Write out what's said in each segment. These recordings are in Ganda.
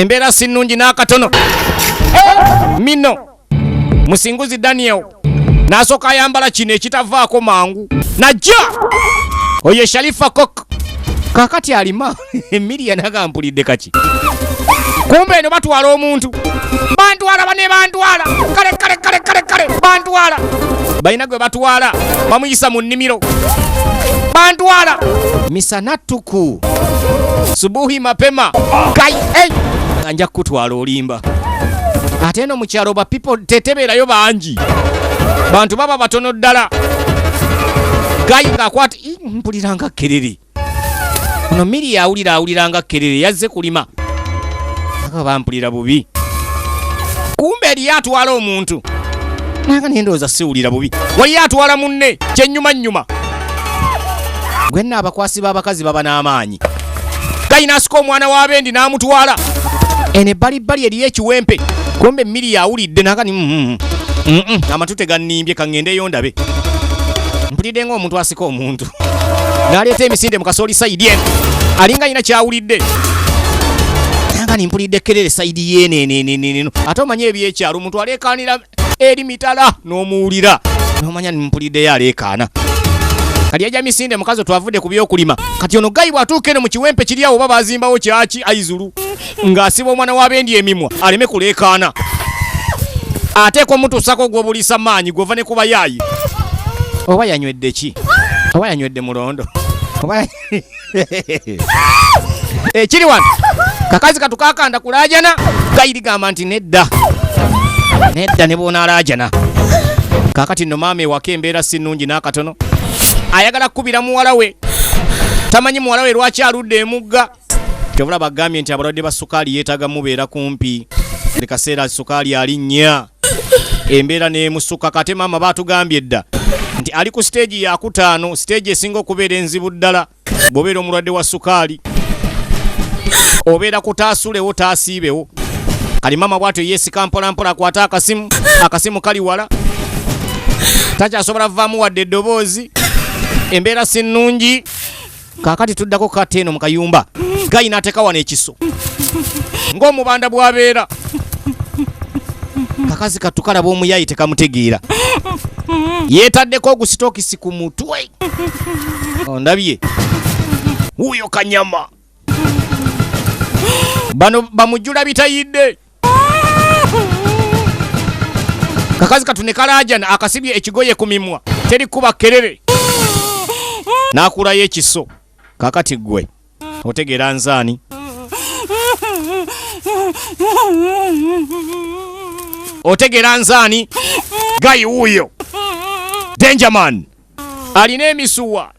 Embeera si nnungi n'akatono. Mino Musinguzi Daniel n'asooka ayambala kino ekitavaako mangu najja oyo Sharifa Kok kakati alima Emilia naga mpulidde kaki kumbe eno batwala omuntu bantwala bane bantwala kale kale kale kale kale bantwala balina gwe batwala bamuyisa mu nnimiro bantwala misana ttuku subuhi mapema kai hey! Nga nja kukutwala olimba ate eno mu kyalo ba people tetebeerayo bangi bantu baba batono ddala gayi ng'akwata mpulira nga kerere ono miri awulira awulira nga kerere yazze kulima aka bampulira bubi kumbe eriyo atwala omuntu nanga nendowooza siwulira bubi waliyo atwala munne kyenyumanyuma gwenna abakwasi b'abakazi baba n'amaanyi gayina asika omwana w'abendi n'amutwala eno ebbalibbali eriyo ekiwempe kumbe miri awulidde nanga ni mm, mm, mm, amatu tegannimbye kaŋŋendeyo ndabe mpulidde ng'omuntu asika omuntu n'aleeta emisinde mu kasooli sayidi eno alinga alina kyawulidde nanga nimpulidde kerere sayidi yeneneneneno ate omanye ebyekyalo omuntu aleekaanira eri mitala n'omuwulira nomanya nimpuliddeyo aleekaana kati yaja misinde mukazi twavudde ku byokulima kati ono gayi bw'atuuka eno mu kiwempe kiri awo oba bazimbawo kyaki aizulu ng'asiba omwana w'abendi emimwa aleme kuleekaana ateekwa omutuusako gw'obuliisa maanyi gw'ova ne ku bayaayi oba yanywedde ki oba yanywedde mulondo oba ekiri wano kakazi katukakanda kulaajana gayiri gamba nti nedda nedda ne bw'onaalaajana kakati nno maama ewaka embeera si nnungi n'akatono ayagala kukubira muwala we tamanyi muwala we lwaki aludde emugga kyovula bagambye nti abalwadde ba sukaali yeetaaga mubeera kumpi buli kaseera sukaali alinnya embeera n'emusuka kate maama baatugambye dda nti ali ku siteegi yakutaano siteegi esinga okubeera enzibu ddala bw'obeera omulwadde wa sukaali obeera kutaasulewo taasiibewo kali maama bwatyo yeesika mpolampola akwate akasimu akasimu kali wala takyasobola vaamu wadde eddoboozi embeera si nnungi Kaakati tuddako kata eno mu kayumba gayi n'ateeka wano ekiso ng'omubanda bw'abeera. Kakazi kattu kalaba omuyayi tekamutegeera, yeetaddeko ogusitookisi ku mutwe. Ondabye wuuyo kanyama bano bamujjula bitayidde. Kakazi katu ne kalaajana akasibye ekigoye ku mimwa teri kuba kerere n'akulayo ekiso kakati ggwe otegeera nzaani otegeera nzaani gayi wuuyo dangerman alina emisuwa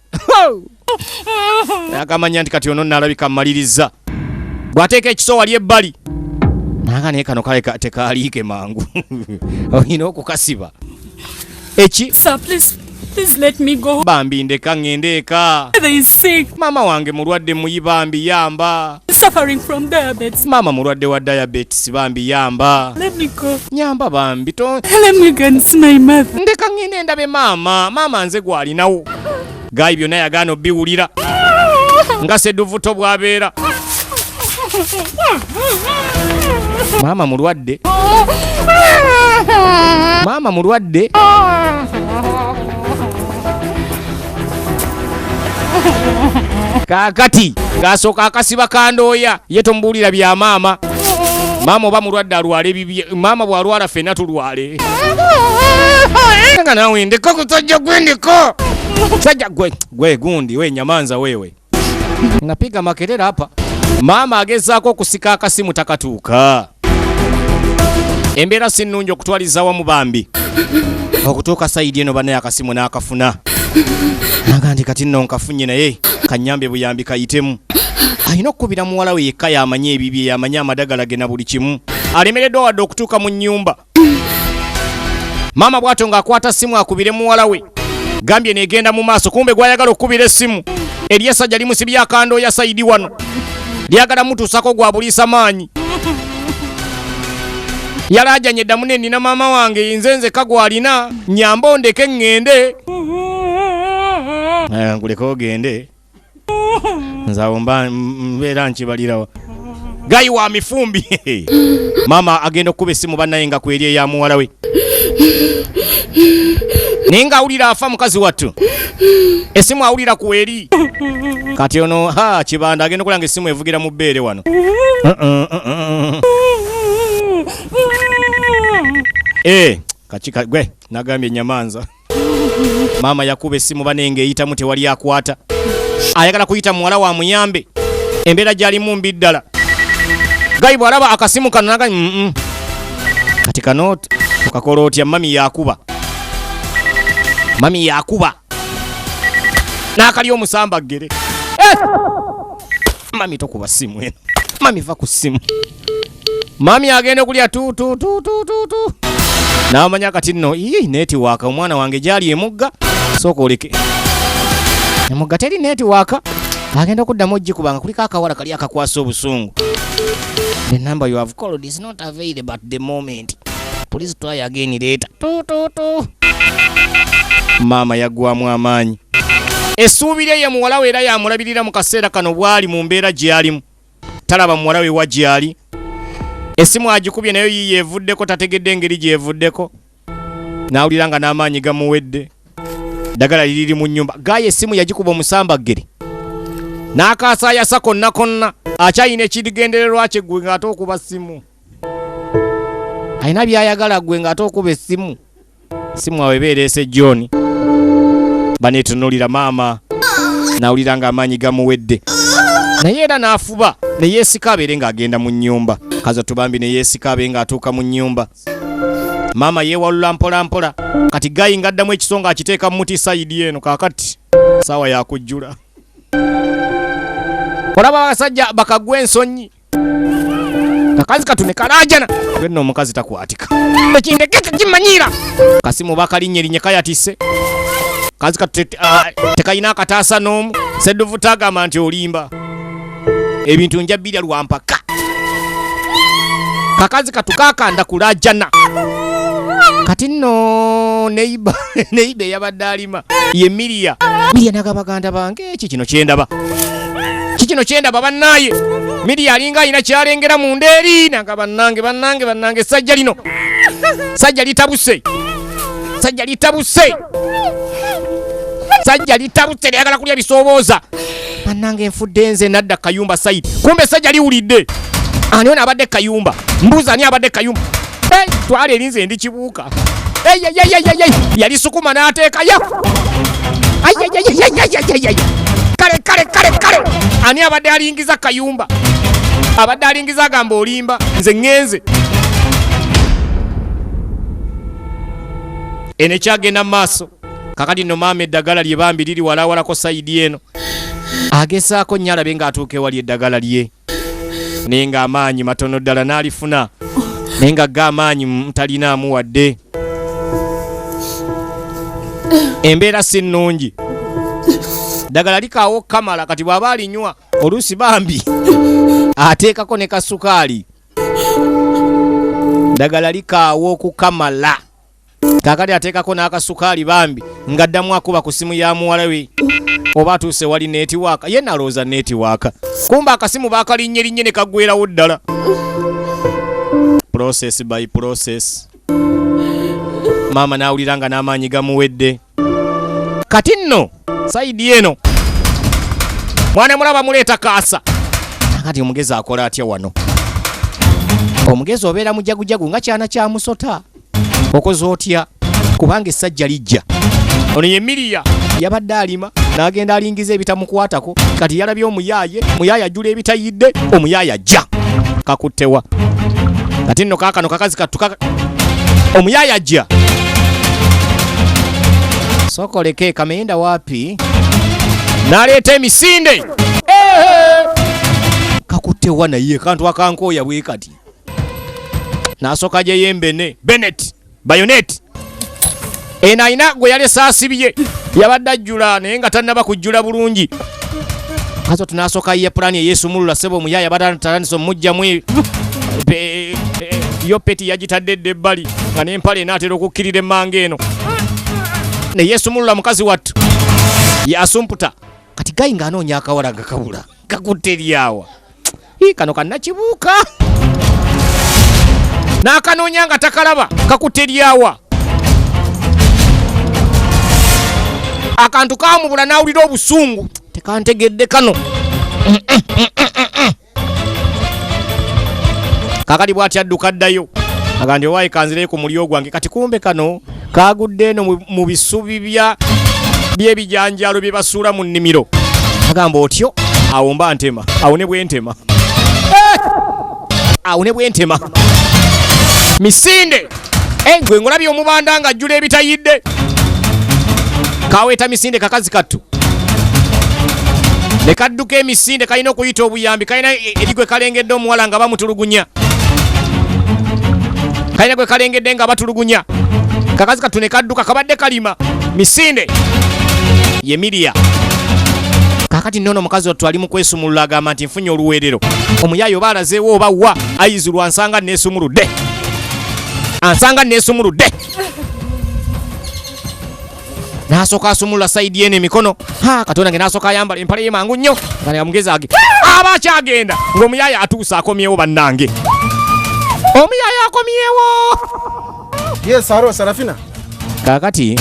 akamanya nti kati ono nalabika mmaliriza bw'ateeka ekiso wali ebbali nanga naye kano kale tekaaliike mangu olina okukasiba eki Sir, please, please let me go. Bambi ndeka ŋŋende eka. Mother is sick. Maama wange mulwadde muyi bambi yamba. Suffering from diabetes. Maama mulwadde wa diabetes bambi yamba. Let me go. Nyamba bambi to. Let me go and see my mother. Ndeka ŋŋende ndabe maama. Maama nze gw'alinawo. Gayi byonna yagaana obiwulira nga seduvuto bw'abeera. Maama mulwadde. Maama mulwadde. Kaakati ng'asooka akasiba kandooya ye tomubuulira bya maama. Maama oba mulwadde alwale bibye. Maama bw'alwala ffenna tulwale. Nga naawe ndeka kusajja gwe ndeka. Sajja gwe gwe gundi we nyamanza wewe. Napiga makerere hapa. Maama agezaako okusika akasimu takatuuka. Embeera si nnungi okutwaliza wamu bambi. Okutuuka sayidi eno banaye akasimu n'akafuna. Naga nti kati nno nkafunye naye kanyambe buyambi kayitemu. Alina okukubira muwala we yekka y'amanyi ebibye y'amanyi amadagala ge na buli kimu. Alemereddwa wadde okutuuka mu nnyumba. Maama bw'atyo ng'akwata ssimu akubire muwala we. Gambye negenda mu maaso kumbe gw'ayagala okukubira essimu eri essajja limusibye akandooya sayidi wano lyagala mutuusako gwa buliisa maanyi. Yalaajanye dda mune nina maama wange nze nzekka gw'alina nyamba ondeke ŋŋende. Nkuleke ogende nze awo mba mbeera nkibalirawa. Guy wa mifumbi. Maama agenda okukuba essimu bannaye nga kweri eya muwala we, naye ng'awulira afa. Mukazi wattu essimu awulira kweri. Kati ono ha kibanda agenda okulanga essimu evugira mu bbeere wano. Eh, kaki gwe nagambye nyamanza. Maama yakuba essimu banenge eyitamu, tewali akwata. Ayagala kuyita muwala wa muyambe, embeera gy'alimu mbi ddala. Guy bw'alaba akasimu kano naga Kati kano okakola otya? Mami yakuba, mami yakuba n'akali omusamba ggere. Eh! Mami, tokuba simu eno. Mami, va ku ssimu. Mami agenda okulya tu tu tu tu tu tu, n'amanya kati nno ii network omwana wange gyali emugga. Sooka oleke emugga, teri network. Agenda okuddamu ogikubanga kuliko akawala kali akakwasa obusungu. "The number you have called is not available at the moment. Please try again later." Tu tu tu. Maama yaggwamu amaanyi. Essuubi lye ye muwala we, era yamulabirira mu kaseera kano bw'ali mu mbeera gy'alimu. Talaba muwala we wa gy'ali. Essimu agikubye nayo yiiyo evuddeko, tategedde engeri gy'evuddeko. N'awulira nga n'amaanyi gamuwedde. Ddagala liriri mu nnyumba. Guy essimu yagikuba omusambaggere n'akaasaayasa konna konna. Akyayina ekigendererwa kye. Gwe ng'ate okuba ssimu alina by'ayagala, gwe ng'ate okuba essimu. Simu awo eba ereese John. Baneetunuulira. Maama n'awulira ng'amaanyi gamuwedde, naye era n'afuba ne yeesika abeere ng'agenda mu nnyumba. Kaza tubambi ne yeesika abe ng'atuuka mu nnyumba. Maama yeewalula mpola mpola. Kati guy ng'addamu ekiso ng'akiteeka mu muti side eno. Kaakati saawa yakujjula. Olaba abasajja bakagwa ensonyi. Kakazi katu ne kalaajana gwenna, omukazi takwatika ekindekete kimanyiira. Kasimu bakalinnye kayatise. Kazi katu tekalina akataasa n'omu. Sedduvuta agamba nti olimba, ebintu nja birya lwampaka. Kakazi katu kakanda kulajana. Kati nno neighbour, neighbour eyabadde alima ye Miriya. Miriya naga, "Baganda bange, eki kino kyendaba? Kikino kyendaba bannaaye?" Miriya alinga alina kyalengera munda eri. Naga, "Bannange, bannange, bannange, essajja lino, sajja litabuse, sajja litabuse, sajja litabuse, lyagala kulya bisoobooza. Bannange, nfudde nze." Nadda kayumba side, kumbe essajja liwulidde. Ani ono abadde kayumba? Mbuuza, ani abadde kayumba? Hey, twala erinze ndi kibuuka. Hey, hey, hey, hey, hey. Yali sukuma n'ateekayo. Ay, ay, ay, ay, ay, ay, ay, ay. Kale kale kale kale, ani abadde alingiza kayumba? Abadde alingiza agamba olimba, nze ŋŋenze. Eno ekyagenda mu maaso. Kakati nno maama eddagala lye bambi liri walawalako side eno. Agezaako nnyo alabe ng'atuuka ewali eddagala lye, naye ng'amaanyi matono ddala. N'alifuna, naye nga ga amaanyi talinaamu wadde. Embeera si nnungi. Ddagala likaawo kamala. Kati bw'aba alinywa oluusi bambi ateekako ne kasukaali. Ddagala likaawo okukamala, kaakati ateekako n'akasukaali bambi. Ng'addamu akuba ku simu ya muwala we oba atuuse wali network. Ye nalowooza network, kumba akasimu baakalinnye linnye ne kaggwerawo ddala. Process by process, maama n'awulira nga n'amaanyi gamuwedde. Kati nno side eno mwana mulaba muleeta kaasa. Kati omugezi akola atya wano? Omugezi obeera mujagujagu nga kyana kya musota. Okoze otya? Kubanga essajja lijja. Ono ye Miriya, yabadde alima n'agenda alingiza ebitamukwatako. Kati yalabye omuyaaye, muyaaye ajjula ebitayidde. Omuyaaye ajja kakuttewa. Kati nno kaakano kakazi kattu omuyaaye ajja sokoleke kameyenda wapi n'aleeta emisinde. Ehe! Kakuttewa naye kantu akankooya bwe kati. N'asooka gyeyembene benet bayonet eno alina gwe yalese asibye, yabadde ajjula naye nga tannaba kujjula bulungi. Kazo tunasooka ye pulaani eyeesumulula. Sebo omuyaaya batatandisa omugjamu yo peti yagitadde edda ebbali nga n'empale enaatera okukkirira emmanga eno neyeesumulula. Mukazi wattu yasumputa. Kati guy ng'anoonya akawala nga kabula kakutte eryawa. Kano kannakibuuka n'akanoonya nga takalaba, kakutte eryawa akantu kamubula, n'awulira obusungu, tekantegedde kano. Kakati bw'ati adduka addayo, aga nti owaayi kanzireyo ku mulyo gwange. Kati kumbe kano kagudde eno mu bisubi bya by'ebijanjaalo bye basuula mu nnimiro. Agamba otyo, awo mba ntema, awo ne bwentema. Eh! Awo ne bwentema misinde. Eh, gwe ngolabye omubanda ng'ajjula ebitayidde, kaweeta misinde. Kakazi kattu ne kadduka emisinde, kalina okuyita obuyambi, kalina eri gwe kalengedde omuwala nga bamutulugunya, kalina gwe kalengedde nga batulugunya. Kakazi kattu ne kadduka, kabadde kalima misinde ye Miria. Kakati nnono omukazi wattu ali mu kwesumulula, agamba nti nfunye oluweerero, omuyaayi oba alazeewo oba wa ayizulwa, ansanga neesumuludde, ansanga neesumuludde. N'asooka asumulula side eno emikono. Ha, katonda nge! N'asooka ayambala empale ye mangu nnyo nga mugezi age aba akyagenda ng'omuyaayi atuuse, akomyewo. Bannange, omuyaayi akomyewo. Yes, hello, Sarafina. Kaakati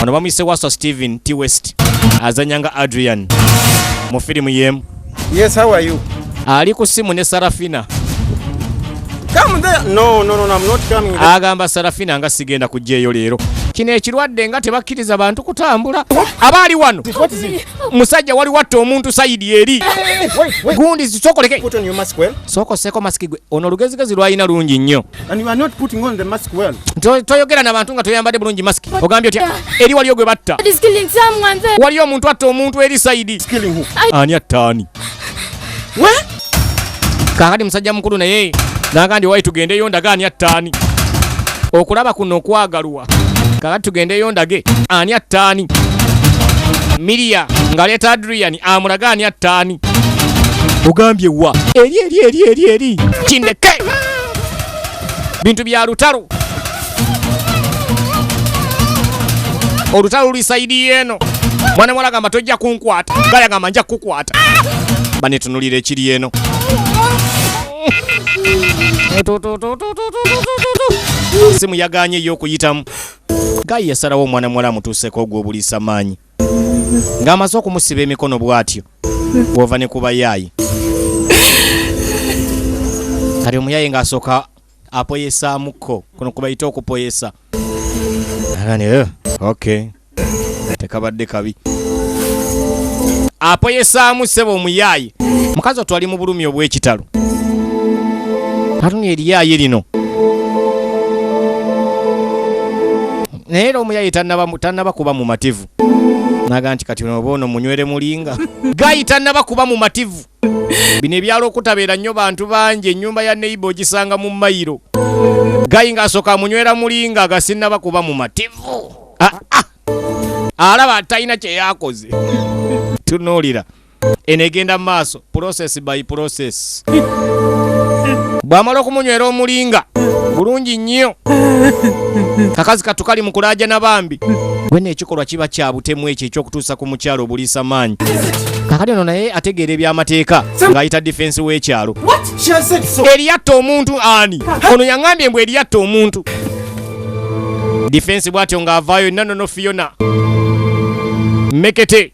ono bamuyise Waswa Stephen T West, azanya nga Adrian mu firimu y'emu. Yes, how are you? Ali ku ssimu ne Sarafina. Come there. No, no, no, no, I'm not coming there. Agamba Sarafina nga sigenda kujja eyo leero, kino ekirwadde nga tebakkiriza bantu kutambula. Aba ali wano. What is it? Musajja wali watta omuntu side eri. Wait, wait. Gundi sokoleke. Put on your mask well. Sooka osseeko masiki gwe. Ono olugezigezi lwalina lungi nnyo. And you are not putting on the mask well. Toyogera n'abantu nga toyambadde bulungi masiki. Ogambye otya? Eri waliyo gwe batta. Is killing someone there. Waliyo omuntu atta omuntu eri side. Killing who? Ani atta ani? Where? Kaakati musajja mukulu naye naga ndi wayi, tugendeyo ndage ani atta ani. Okulaba kuno okwagalwa. Kaakati tugendeyo ndage ani atta ani. Miria ng'aleeta Adrian amulage ani atta ani. Ogambye wa? Eri eri eri eri eri kindeke, bintu bya lutalo, olutalo luli side yeeno. Mwana muwala agamba tojja kunkwata, gaya agamba nja kukukwata. Banetunulira ekiri eno. Simu yaganye ey'okuyitamu. Guy yasalawo omwana muwala amutuuseko ogw'obuliisa maanyi ng'amaze okumusiba emikono bw'atyo, wova ne kuba yaayi. Kati omuyayi ng'asooka apoyesaamuko, kuno kubayita okupoyesa. Agani, "Eh, okay, tekabadde kabi." Apoyesaamu ssebo omuyaayi. Mukazi otwali mu bulumi obw'ekitalo, atumye eriyaayi lino, naye era omuyayi tannaba kuba mumativu. Naga nti kati oba ono munywere mulinga. Guy tannaba kuba mumativu. Bino ebyalo okutabeera nnyo bantu bangi, ennyumba ya neighbour ogisanga mu mayiro. Guy ng'asooka amunywera mulinga, aga sinnaba kuba mumativu. Ah, ah. Alaba talina kye yakoze. Tunuulira eno egenda mu maaso, process by process. Bw'amala okumunywera omulinga bulungi nnyo, kakazi kattu kali mu kulaajana bambi. Wena ekikolwa kiba kya butemu ekyo ekyokutuusa ku mukyalo obuliisa maanyi. Kakati ono naye ategeera ebyamateeka ng'ayita defense w'ekyalo. What? She has said so. Eriyatta omuntu ani? Ono yaŋŋambye mbw eriyatta omuntu. Defense bw'atyo ng'avaayo nanono Fiona Mekete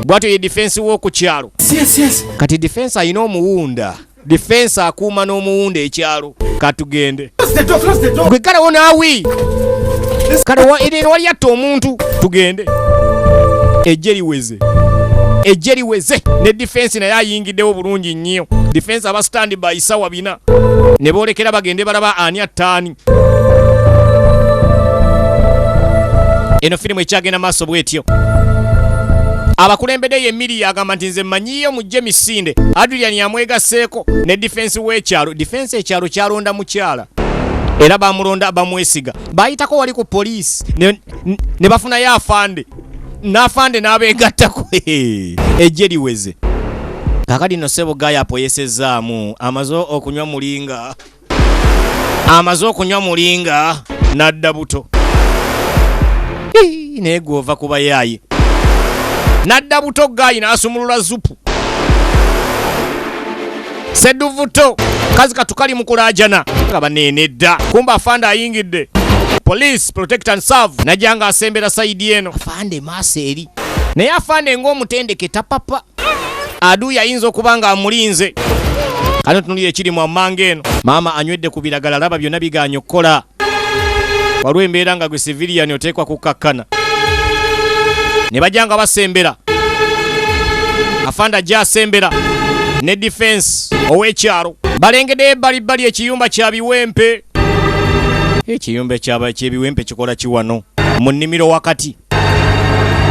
bw'atyo ye defense w'oku kyalo. Yes. Kati defense alina omuwunda, defense akuuma n'omuwunda ekyalo. Katugende. Close the door, close the door. Gwe kalewo naawe kale era wali yatta omuntu. Tugende, ejje liweze, ejje liweze. Ne defense naye ayingiddewo bulungi nnyo. Defense aba stand by sawa 4 ne boolekera bagende balaba ani attaani. Eno firimu ekyagenda maaso bwetyo. Abakulembedde ye Emiri agamba nti nze mmanyiyo, mujje misinde. Adrian yamwegasseeko ne defense w'ekyalo. Defense ekyalo kyalonda mukyala era bamulonda, bamwesiga. Bayitako wali ku poliisi ne bafunayo afande, n'afande n'abeegattako, ejje liweze. Kakati nno ssebo guy apoyesezaamu, amaze okunywa mulinga, amaze okunywa mulinga n'adda buto. Hii, naye gwova ku bayaayi. N'adda buto guy n'asumulula zupu. Seduvuto kazi katu kali mu kulaajana nga baneenedda. Kumba afande ayingidde. Police protect and serve. Najja nga asembera side eno. Afande maaso eri. Naye afande ng'omutendeke tapapa. Aduyi ayinza okuba nga amulinze. Kano tunulira ekiri mu amanga eno. Maama anywedde ku biragala, laba byonna bigaanye okukola. Waliwo embeera nga gwe civilian oteekwa kukkakkana. Ne bajja nga basembera. Afande ajja asembera ne defense ow'ekyalo. Balengeddeyo ebbalibbali ekiyumba kya biwempe. Ekiyumba eky'ebiwempe kikola ki wano? Mu nnimiro wakati.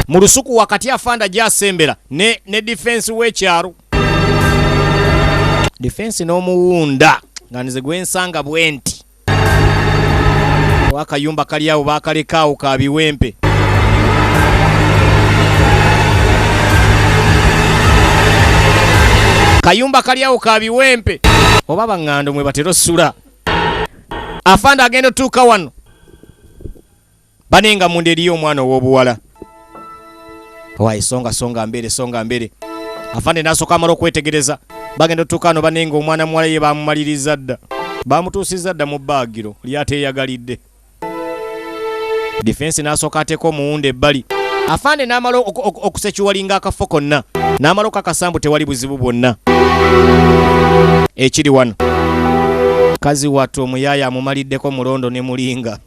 Mu lusuku wakati afande ajja asembera ne defense w'ekyalo. Defense n'omuwunda nga nze gwe nsanga bwe nti. Akayumba kali awo baakaleka awo ka biwempe. Kayumba kali awo ka biwempe. Oba baŋŋando mwe batera osula. Afande agenda otuuka wano. Banenga munda eriyo omwana ow'obuwala. Waayi songa songa mbere songa mbere. Afande n'asooka amala okwetegereza. Bagenda otuuka wano banenga omwana muwala ye baamumaliriza dda. Baamutuusizza dda mu bbaagiro lyateeyagalidde. Defense n'asooka ateeka omuwunda ebbali. Afande n'amala okusekiwalinga akafo konna. N'amala okakasambu tewali buzibu bwonna. Ekiri wano. Kazi wattu omuyaaya amumaliddeko mulondo ne mulinga.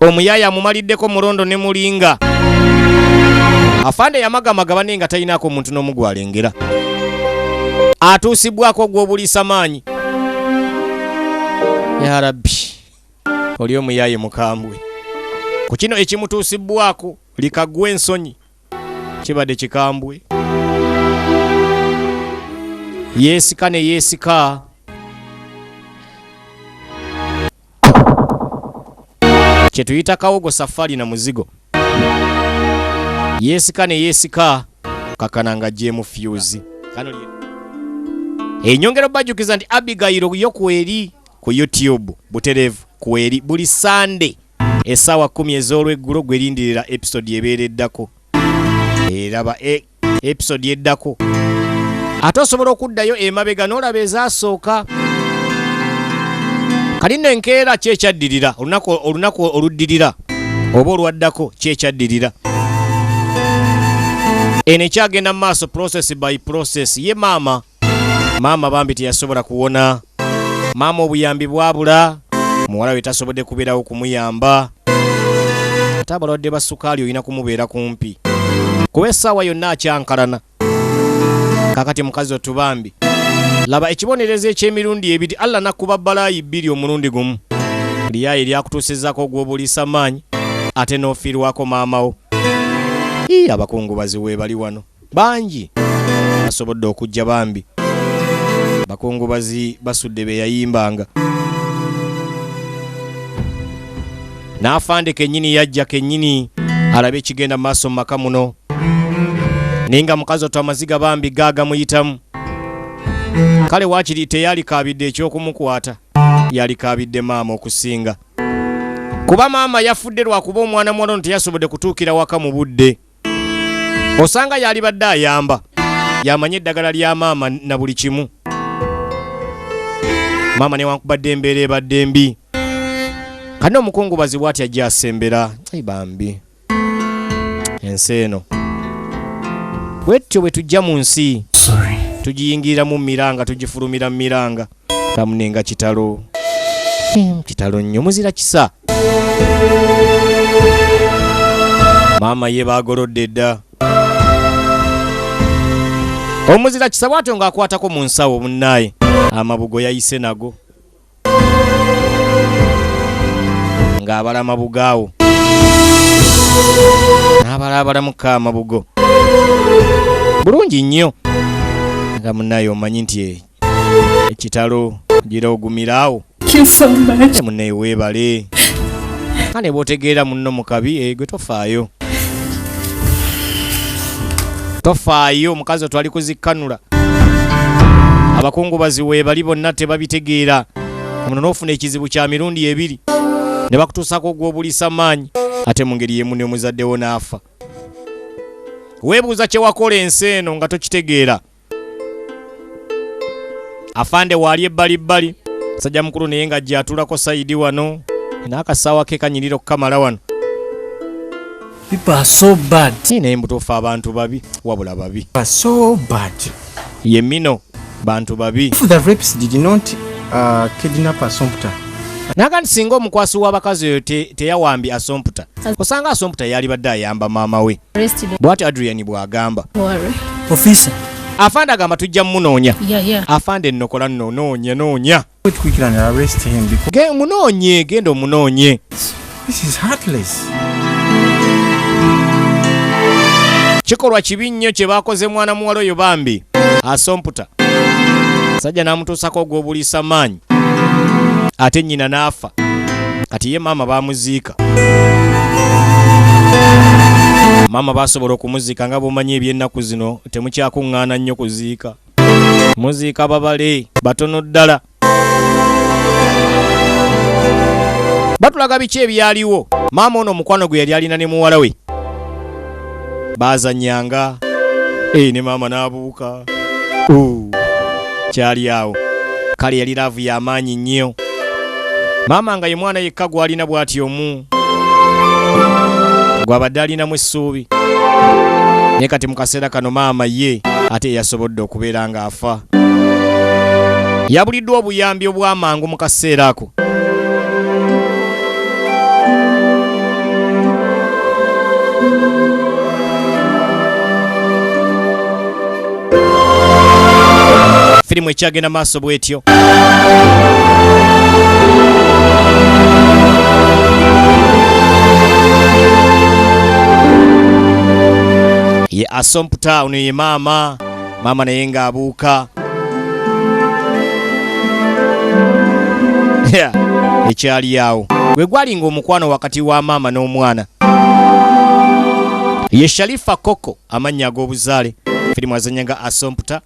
Omuyaaya amumaliddeko mulondo ne mulinga. Afande yamagamaga banne nga talinaako omuntu n'omu gw'alengera. Atuusibwako ogw'obuliisa maanyi. Ya Rabbi, oli omuyaaye mukambwe. Ku kino ekimutuusibwako likagwa ensonyi kibadde kikambwe. Yeesika ne yeesika. Kye tuyita kawogo safari na muzigo. Yeesika ne yeesika kakana nga gyemu fuse. Enyongera bajjukiza nti Abigail yo kweri ku YouTube butereevu kweri buli Sunday essaawa 10 ez'olweggulo gwerindirira episode ebeera eddako. Eraba episode eddako. Ate osobola okuddayo emabega n'olaba ezasooka. Kali nno enkeera ki ekyaddirira, olunaku oluddirira oba olwaddako ki ekyaddirira. Eno ekyagenda mu maaso process by process. Ye maama, maama bambi teyasobola kuwona. Maama obuyambi bwabula, muwala we tasobodde kubeerawo kumuyamba. Ate abalwadde ba sukaali olina kumubeera kumpi, kuba essaawa yonna akyankalana. Kaakati mukazi otubambi, laba ekibonerezo eky'emirundi ebiri. Allah n'akkuba balaayi bbiri omulundi gumu. Lyayi lyakutuusizzaako ogw'obuliisa maanyi ate n'ofiirwako maama wo. Ii, abakungubazi weebali wano bangi basobodde okujja bambi. Bakungubazi basudde be yayimbanga. N'afande kennyini yajja kennyini alabe ekigenda mu maaso mu maka muno. Naye nga mukazi otwo amaziga bambi gaagamuyitamu. Kale waakiri teyalikaabidde eky'okumukwata, yalikaabidde maama okusinga. Kuba maama yafudde lwakuba omwana muwala ono teyasobodde kutuukira waka mu budde. Osanga yalibadde ayamba, yamanye eddagala lya maama na buli kimu. Maama newankubadde embeera ebadde mbi. Kano omukungubazi bw'atyo ajja asembera. Ai bambi. Ensi eno. Bwetyo bwe tujja mu nsi. Tugiyingirira mu miranga, tugifulumira mu miranga. Kamunenga kitalo. Kitalo nnyo muzira kisa. Maama ye baagolodde dda. Omuzira kisa bw'atyo ng'akwatako mu nsawo munnaaye. Amabugo yayise nago. Ng'abala amabugo awo. N'abalaabalamuko amabugo. Bulungi nnyo. Nga munnaaye omanyi nti ekitalo gira ogumira awo. Thank you so much. Munnaye weebale. Kale bw'otegeera munno mu kabi, gwe tofaayo. Tofaayo, omukazi otwali kuzikkanula. Abakungubazi weebali bonna tebabitegeera. Muno n'ofuna ekizibu kya mirundi ebiri. Ne bakutuusaako ogw'obuliisa maanyi, ate mu ngeri y'emu n'omuzaddewo n'afa. Weebuuza kye wakola ensi eno nga tokitegeera. Afande waali ebbalibbali, sajja mukulu naye ng'ajja atuulako side wano n'akasaawa ke kanyirira okukamala wano. People are so bad. Si naye mbutuufu abantu babi, wabula babi. Are so bad. Ye mino bantu babi. If the rapist did not kidnap Assumpta, Naga nti singa omukwasi w'abakazi oyo teyawambye Asomputa, osanga Asomputa yalibadde ayamba maama we. Arrested. Bw'atyo Adrian bw'agamba. Worry. Officer, Afande agamba tujja mumunoonya. Yeah. Afande nnokola nno noonya noonya. Wait quickly and arrest him because Munoonye, genda omunoonye. This is heartless. Kikolwa kibi nnyo kye baakoze mwana muwala oyo bambi Asomputa. Sajja n'amutuusako ogw'obuliisa maanyi, ate nnyina n'afa. Kati ye maama baamuziika, maama baasobola okumuziika. Nga bw'omanyi ebyennaku zino, temukyakuŋŋaana nnyo kuziika, muziika babale batono ddala. Batulaga biki ebyaliwo. Maama ono omukwano gwe yali alina ne muwala we baazanyanga. Ne maama n'abuuka. Kyali awo kale yali love y'amaanyi nnyo. Maama nga ye mwana yekka gw'alina bw'ati omu gw'abadde alinamu essuubi, naye kati mu kaseera kano maama ye ate yasobodde okubeera ng'afa, yabuliddwa obuyambi obw'amangu mu kaseera ako. Firimu ekyagenda maaso bw'etyo. Ye Asomputa ono ye maama, maama naye ng'abuuka. Yeah, ekyali awo gwe gwalinga omukwano wakati wa maama n'omwana. Ye Sharifa Koko amannya ag'obuzaale. Firimu azanya nga Asomputa.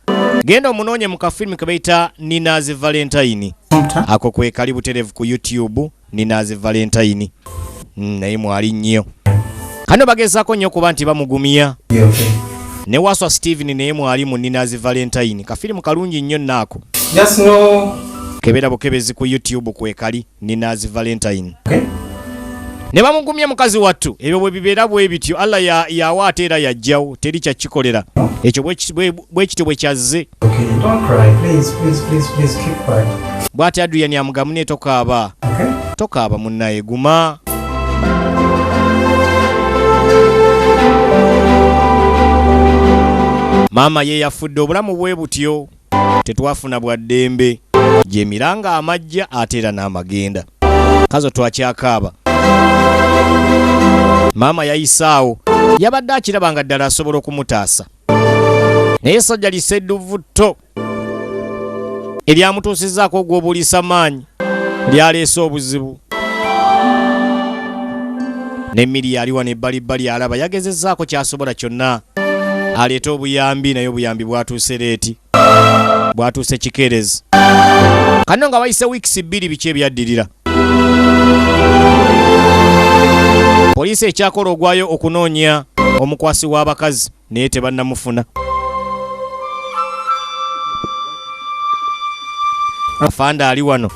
Genda omunoonye mu kafirimu ke bayita Nina's Valentine. Ako kwe kali butereevu ku YouTube, Nina's Valentine. Naye mwali nnyo kano bagezaako nnyo okuba nti bamugumya. Yeah, okay. Ne Waswa Steven naye mwali mu Nina's Valentine. Kafirimu kalungi nnyo nnaako. Just know. Kebera bukebezi ku YouTube, kwekali Nina's Valentine. Okay. Ne bamugumya mukazi wattu. Ebyo bwe bibeera bwe bityo, Allah yawa ate era yajjawo, teri kyakikolera ekyo. Bwe kityo bwe kyazze. Okay, don't cry. Please, please, please, please keep quiet. Bw'ati Adrian amugamu ne tokaaba. Okay? Tokaaba munnaye, guma. Maama ye yafudde, obulamu bwe butyo, tetwafuna bwa ddembe gyemiranga amajja ate era n'amagenda kazo twakyakaaba. Maama yayisaawo, yabadde akiraba nga ddala asobola okumutaasa, naye essajja lisedduvutto eryamutuusizzaako ogw'obuliisa maanyi lyaleese obuzibu. N'emmiri ali wano ebbalibbali alaba yagezezzaako ky'asobola kyonna aleete obuyambi, naye obuyambi bwatuuse late, bwatuuse kikeerezi. Kano nga wayise wiikisi 2, biki ebyaddirira? Poliisi ekyakola ogwayo okunoonya omukwasi w'abakazi, naye tebannamufuna. Afande ali wano.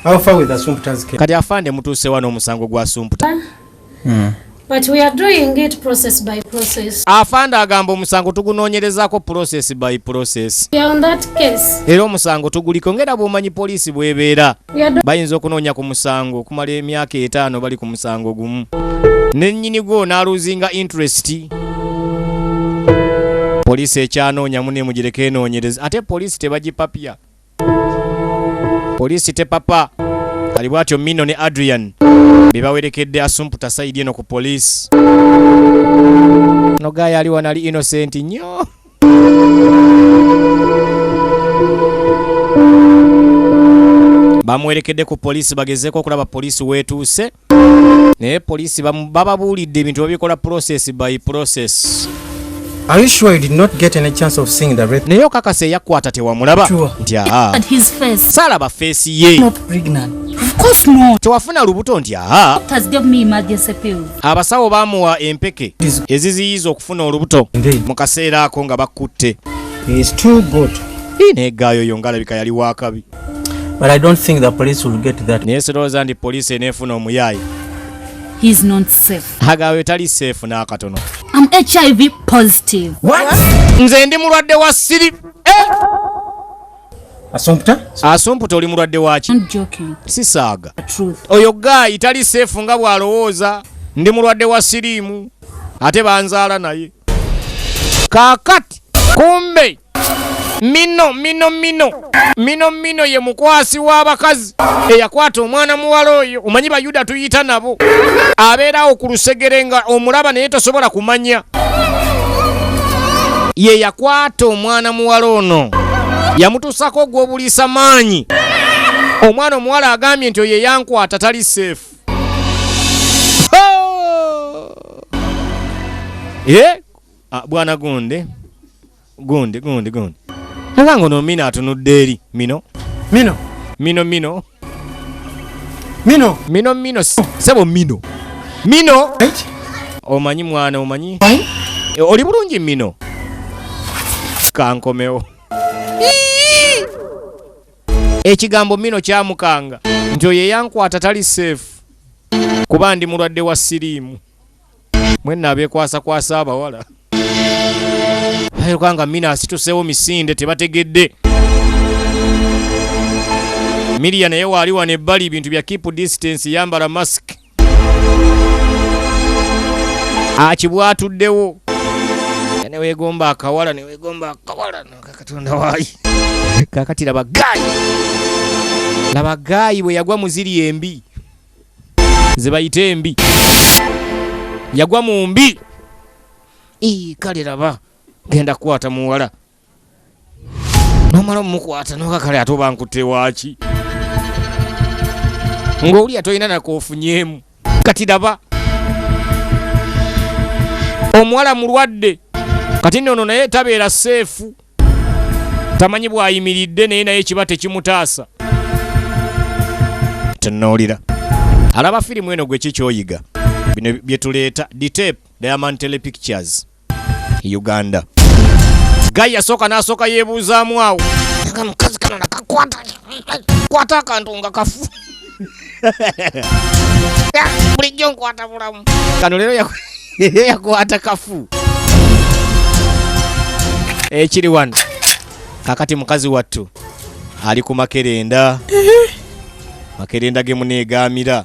How far with Assumpta's case? Kati afande, mutuuse wano omusango gwa Sumputa? But we are doing it process by process. Afande agamba omusango tugunoonyerezaako process by process. We are on that case. Era omusango tuguliko, ngera bw'omanyi poliisi bw'ebeera. We are doing Bayinza okunoonya ku musango okumala emyaka 5, bali ku musango gumu, nennyini gwo n'alosinga interest. Poliisi ekyanoonya mune, mugireke enoonyereza. Ate poliisi tebagipapya, poliisi tepapa. Kali bwatyo Mino ne Adrian be bawerekedde Asumputa side eno ku poliisi. Nogaya ali wano ali innocent nnyo. Bamuwerekedde ku poliisi bagezeeko okulaba poliisi weetuuse, naye poliisi bababuulidde ebintu babikola process by process. Are you sure you did not get any chance of seeing the rape? Naye okakasa eyakwata tewamulaba? Sure. Nti aa. At his face. Saalaba face ye. Not pregnant. Of course not. Tewafuna lubuto? Nti aa. Doctors gave me emergency pills. Abasawo baamuwa empeke eziziyiza okufuna olubuto Indeed. mu kaseera ako nga bakutte. He is too good. Naye guy oyo ng'alabika yali wakabi. But I don't think the police will get that. Naye sirowooza nti poliisi eneefuna omuyaayi. He's not safe. Agawe tali safe n'akatono. I'm HIV positive. What? Nze ndi mulwadde wa siri. Eh! Assumpta? Asumputa, oli mulwadde waki? I'm not joking. Sisaaga. The truth. Oyo guy tali safe nga bw'alowooza. Ndi mulwadde wa siriimu, ate banzaala naye. Kaakati kumbe mino mino mino mino mino ye mukwasi w'abakazi eyakwata omwana muwala oyo. Omanyi Bayuda tuyita nabo, abeerawo ku lusegere nga omulaba naye tosobola kumanya. Ye yakwata omwana muwala ono, yamutuusako ogw'obuliisa maanyi. Omwana omuwala agambye nti oyo eyankwata tali safe. Oh! Eh? Ah, bwana gundi gundi gundi gundi nga ono mino atunudde eri mino. Mino. Mino mino. Mino. Mino mino, sebo mino mino. Right? Omanyi mwana, omanyi. Fine? Eh, oli bulungi mino? Kankomewo. Ii! Ekigambo mino kyamukanga nti oyo eyankwata tali safe kuba ndi mulwadde wa siriimu. Mwenna abeekwasakwasa abawala kubanga mino asituseewo misinde, tebategedde. Miriya naye waali wano ebbali, bintu bya keep distance, yambala mask, akibwatuddewo. Neweegomba akawala, neweegomba akawala. Katonda waayi. Kakati laba guy, laba guy bwe yagwa mu ziri embi ze bayita embi, yagwa mu mbi. Ii, kale laba genda kukwata muwala, nomala omukwata noka kale ate oba nkutte waaki ng'owulira tolina nakoofunyeemu. Kati laba omuwala mulwadde, kati nno ono naye tabeera safe, tamanyi bw'ayimiridde naye, naye kiba tekimutaasa. Tunuulira alaba firimu eno, gwe kikyoyiga bino bye tuleeta. Dtape, Diamond Telepictures Uganda. Guy yasooka n'asooka yeebuuzaamu awo. Nga mukazi kano nakakwata kwata akantu nga kafu. Bulijjo nkwata bulamu, kano leero yakwata kafu. Ekiri wano kakati mukazi wattu ali ku makerenda, makerenda ge muneegaamira.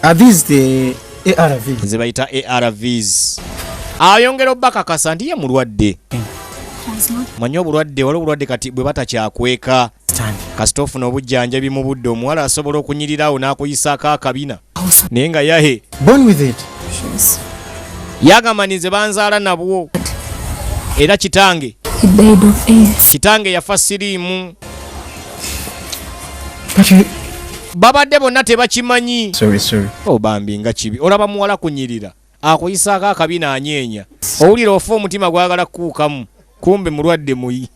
Are these the ARV? Ze bayita ARVs. Ayongera obbakakasa nti ye mulwadde. Manyi obulwadde, waliwo obulwadde kati bwe batakyakweka. Stand. Kasita ofuna obujjanjabi mu budde, omuwala asobola okunyirirawo n'akuyisaako akabina naye nga yahe. Born with it. Yagamba nti nze banzaala nabwo, era kitange He died of AIDS. Kitange yafa siriimu. But you... Babadde bonna tebakimanyi. Sorry, sorry. Obambi nga kibi, olaba muwala kunyirira akuyisaako akabina, anyeenya, owulira ofa, omutima gwagala kukuukamu, kumbe mulwadde muyi.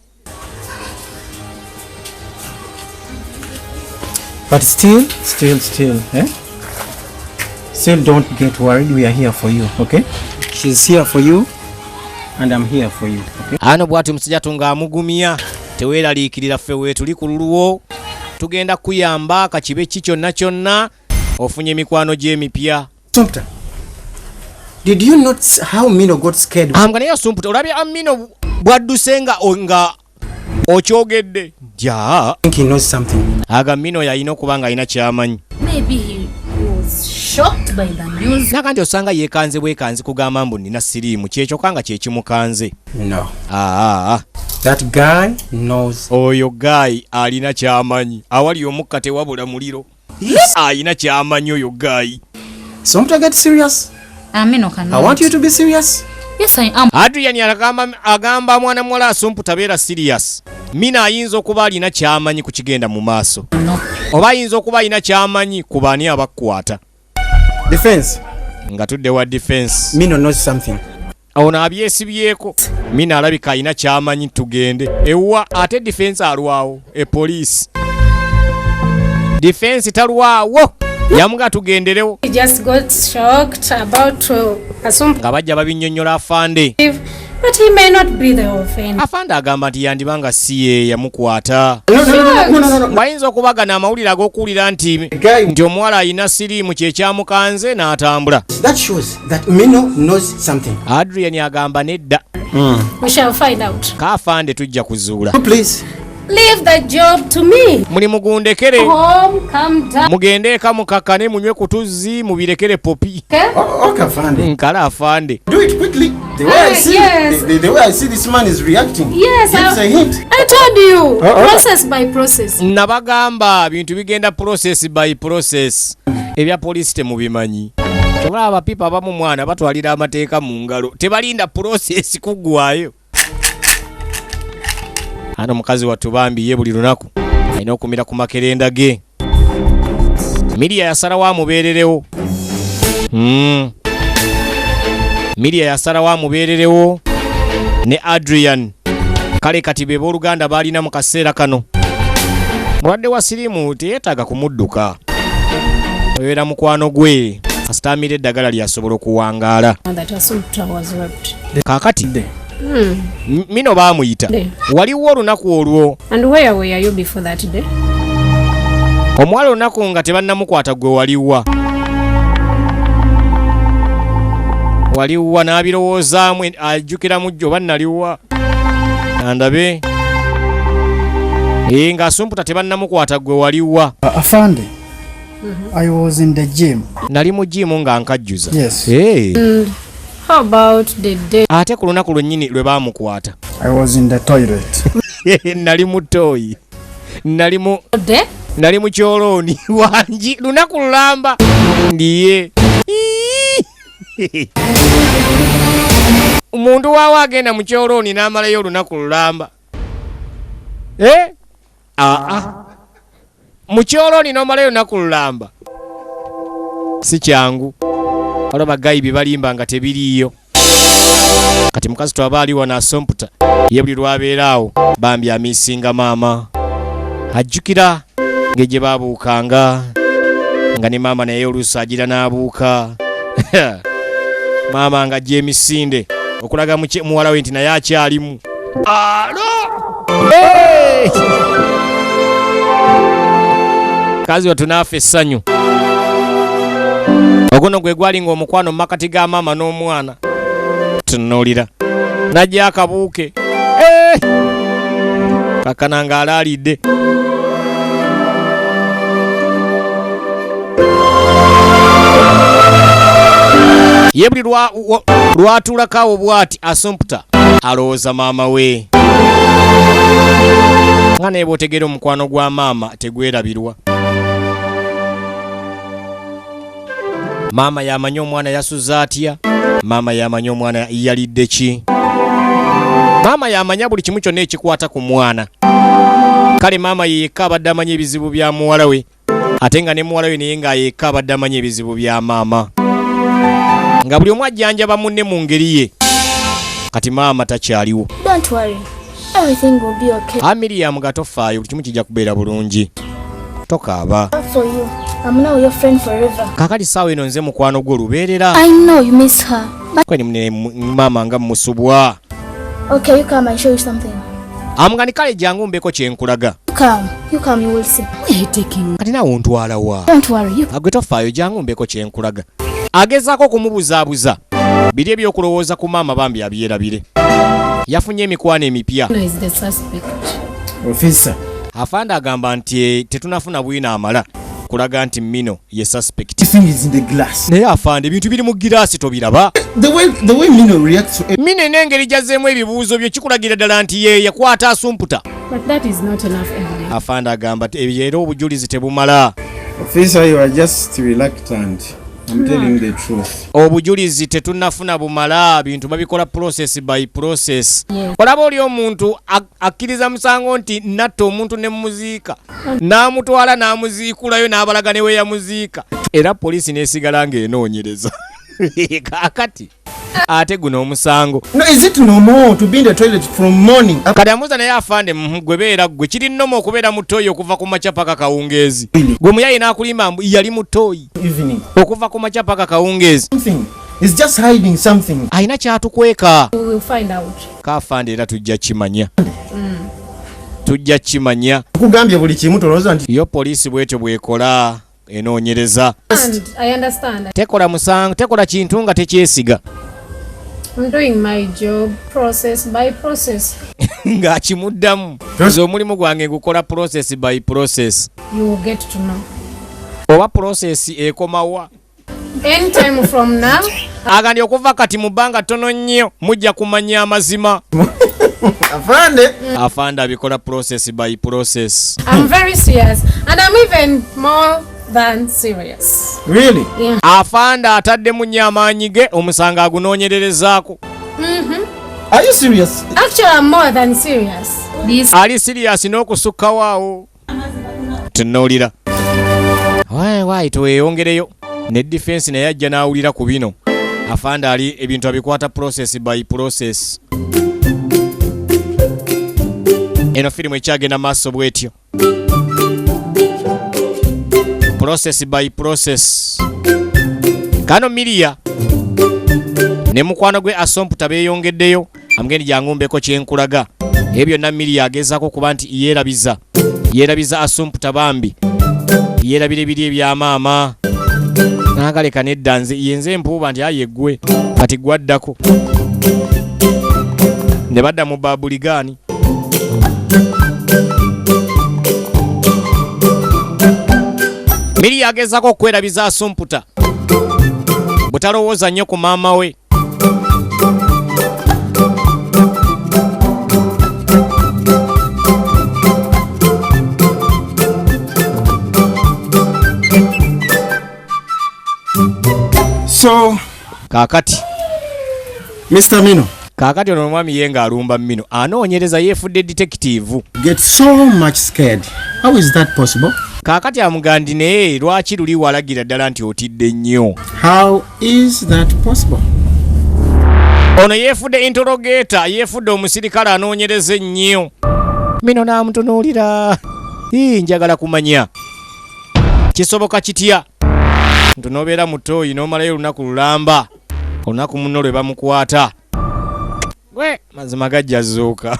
But still, still, still, eh? Still don't get worried. We are here for you, okay? She's here for you, and I'm here for you, okay? Ano bw'ati omusajja ng'amugumya, teweeraliikirira, ffe weetuli ku lulwo, tugenda kuyamba kakibe ki kyonna kyonna, ofunye emikwano gy'emipya. Sumpter, did you notice how Mino got scared? Ambwa naye Asumputa, olabye Amino bwadduse nga okyogedde ja. I think he knows something. Aga Mino yalina okuba nga alina kyamanyi. Maybe he was shocked by the news. Naga nti osanga yeekanze bwekanzi kugamba mbu nina siriimu, kyekyoka nga kyekimukanze. No. Aa. That guy knows. Oyo guy alina kyamanyi, awali omukka tewabula muliro, alina kyamanyi oyo guy. Sumpter, get serious. Amino cannot. I want you to be serious. Yes, I am. Adrian agamba mwana muwala Asumputa, beera serious, Mina ayinza okuba alina kyamanyi ku kigenda mu maaso. No. Oba ayinza okuba alina kyamanyi ku baani abakukwata. Defense. Nga tudde wa defense. Mino knows something. Ono abyesibyeko, Mina alabika alina kyamanyi, tugende ewa. Ate defense alwawo, epoliisi defense talwawo, yamuga tugenderewo. He just got shocked about Assumptive Nga bajja babinnyonnyola afande. But he may not be the offender. Afande agamba nti yandiba nga si ye yamukwata. No, no, no, no, no, no, no. Bayinza okubagana amawulire ag'okuwulira nti Guy, nti omuwala alina siriimu kyekyamukanze n'atambula. that shows that Mino knows something. Adrian agamba nedda. We shall find out. Kaafande tujja kuzuula. Please. Leave the job to me. Mulimu gundekere. Home, calm down. Mugende eka mukakkane munywe ku tuzzi mubirekere popi. Okay? Oh, okay, Afande. Nkale afande. Do it quickly. The way I Ah, see, yes. the way I see this man is reacting. Yes, gives a hint. I told you. Oh, oh. Process by process. Nabagamba bintu bigenda process by process. Ebya poliisi temubimanyi. Kyobula abapipa abamu mwana batwalira amateeka mu ngalo. Tebalinda process kuggwayo. Ano mukazi wattu bambi ye buli lunaku alina okumira ku makerenda ge. Miria yasalawo amubeererewo. Miria yasalawo amubeererewo ne Adrian. Kale kati be booluganda baalina mu kaseera kano. Mulwadde wa siriimu teyeetaaga kumudduka. Obeera mukwano gwe kasita amira eddagala lyasobola okuwangaala. That Assumpta was raped. Kaakati Mino baamuyita. Waliwo olunaku olwo. And where were you before that day? Omuwala olunaku nga tebannamukwata gwe waliwa. Waliwa n'abirowoozaamu ajjukira mujjo oba naliwa. Andabe. Nga Asumputa tebannamukwata gwe waliwa. Afande, I was in the gym. Nali mu gym nga nkajjuza. Yes. How about the day? Ate ku lunaku lwennyini lwe baamukwata. I was in the toilet. Nali mu toyi. Nali mu Day? nali mu kyolooni wangi lunaku lulamba ndiye. Omuntu waawo agenda mu kyolooni n'amalayo olunaku lulamba. Aa. Mu kyolooni n'omalayo olunaku lulamba. Si kyangu. Waliwo bagayi bye balimba nga tebiriiyo. Kati mukazi twaba ali wano Asumputa ye buli lwabeera awo bambi amisinga maama. Ajjukira ng'egye gye baabuukanga nga ne maama naye oluusi agira n'abuuka. Maama ng'ajja emisinde okulaga muwala we nti naye akyalimu. Alo! Hey! Kazi wattu n'afa essanyu. Oguno gwe gwali ng'omukwano mu makati ga maama n'omwana. Tunuulira. N'ajja akabuuke. Kakana ng'alaalidde. Ye buli lwatuulako awo bw'ati Asumputa alowooza maama we. Nga naye bw'otegeera omukwano gwa maama tegwerabirwa. Maama yamanyi omwana yasuze atya. Maama yamanyi omwana yalidde ki. Maama yamanya buli kimu kyonna ekikwata ku mwana. Kale maama ye yekka abadde amanyi ebizibu bya muwala we. Ate nga ne muwala we naye nga yekka abadde amanyi ebizibu bya maama. Nga buli omu ajjanjaba munne mu ngeri ye. Kati maama takyaliwo. Don't worry. Everything will be okay. Miriam nga tofaayo buli kimu kijja kubeera bulungi. Tokaaba. For you. I'm now your friend forever. Kaakati ssaawa eno nze mukwano gwo lubeerera. I know you miss her. But Kweni mune maama nga musubwa. okay, you come, I show you something. Amugani kale jangu mbeko kye nkulaga. You come, you will see. Where are you taking? Kati naawe ontwala wa? Don't worry, you Agwe tofaayo jangu mbeko kye nkulaga. Agezaako okumubuzaabuza. Biri ebyokulowooza ku maama bambi abyerabire. Yafunye emikwano emipya. Who is the suspect? Officer. Afande agamba nti tetunafuna bwino amala kulaga nti Mino ye suspect. This thing is in the glass. Naye afande ebintu biri mu giraasi tobiraba. The way Mino reacts to Mino n'engeri gy'azzeemu ebibuuzo bye kikulagira ddala nti ye yakwata Asumputa. But that is not enough evidence. Afande agamba nti ebyo era obujulizi tebumala. Officer, you are just reluctant. I'm telling the truth. Obujulizi tetunnafuna bumala, bintu babikola process by process. Yeah. Olaba oli omuntu akkiriza musango nti natta omuntu ne muziika, n'amutwala n'amuziikulayo n'abalaga ne we yamuziika, era poliisi n'esigala ng'enoonyereza. Kaakati ate guno omusango. No, is it normal to be in the toilet from morning up Kati amuuza naye afande gwe beera ggwe kiri nnomo okubeera mu ttooyi okuva ku makya paka kawungeezi. Gwe muyayi n'akulimba mbu yali mu ttooyi evening? okuva ku makya paka kawungeezi. Something. He's just hiding something. Alina kyatukweka. We will find out. Kafande, era tujja kimanya. Tujja kimanya. Kugambye buli kimu, tolowooza nti Yo poliisi bwetyo bwekola, enoonyereza. And I understand. Tekola musango, tekola kintu nga tekyesiga. I'm doing my job process by process. Ng'akimuddamu, nze omulimu gwange gukola process by process. You will get to know. Oba process ekomawa? Anytime from now. Agandi okuva kati mu bbanga ttono nnyo mujja kumanya amazima. Afande. Afande abikola process by process. I'm very serious. And I'm even more than serious. Really? Yeah. Afande ataddemu nnyo amaanyi ge, omusango agunoonyererezaako. Are you serious? Actually, I'm more than serious. This Ali serious n'okusukkawo awo. Tunuulira wayi wayi, tweyongereyo ne defense, naye ajja n'awulira ku bino. Afande ali ebintu abikwata process by process. Eno firimu ekyagenda maaso bwetyo, process by process. Kano Miriya ne mukwano gwe Asomputa beeyongeddeyo. Amugendi, jangumbeko kyenkulaga. Ebyo byonna Miriya agezaako kuba nti yeerabiza, yeerabiza Asumputa bambi, yeerabira ebiri ebyamaama n'agaleka nedda. Nze yenze empuuba nti aye ggwe kati gwaddako ne badda mu babuligaani. Miriya agezaako okwerabiza Asumputa butalowooza nnyo ku maama we. So, Kaakati Mr. Mino, Kaakati ono omwami ye ng'alumba Mino, anoonyereza, yeefudde detective. Get so much scared. How is that possible? Kaakati amugandi, naye lwaki luli walagira ddala nti otidde nnyo? How is that possible? Ono yeefudde interrogator, yeefudde omusirikale anoonyereza ennyo. Mino n'amutunuulira. Ii, njagala kumanya kisoboka kitya nti n'obeera mutoyi n'omalayo olunaku lulamba, olunaku muno lwe bamukwata. We mazima gajja zuuka,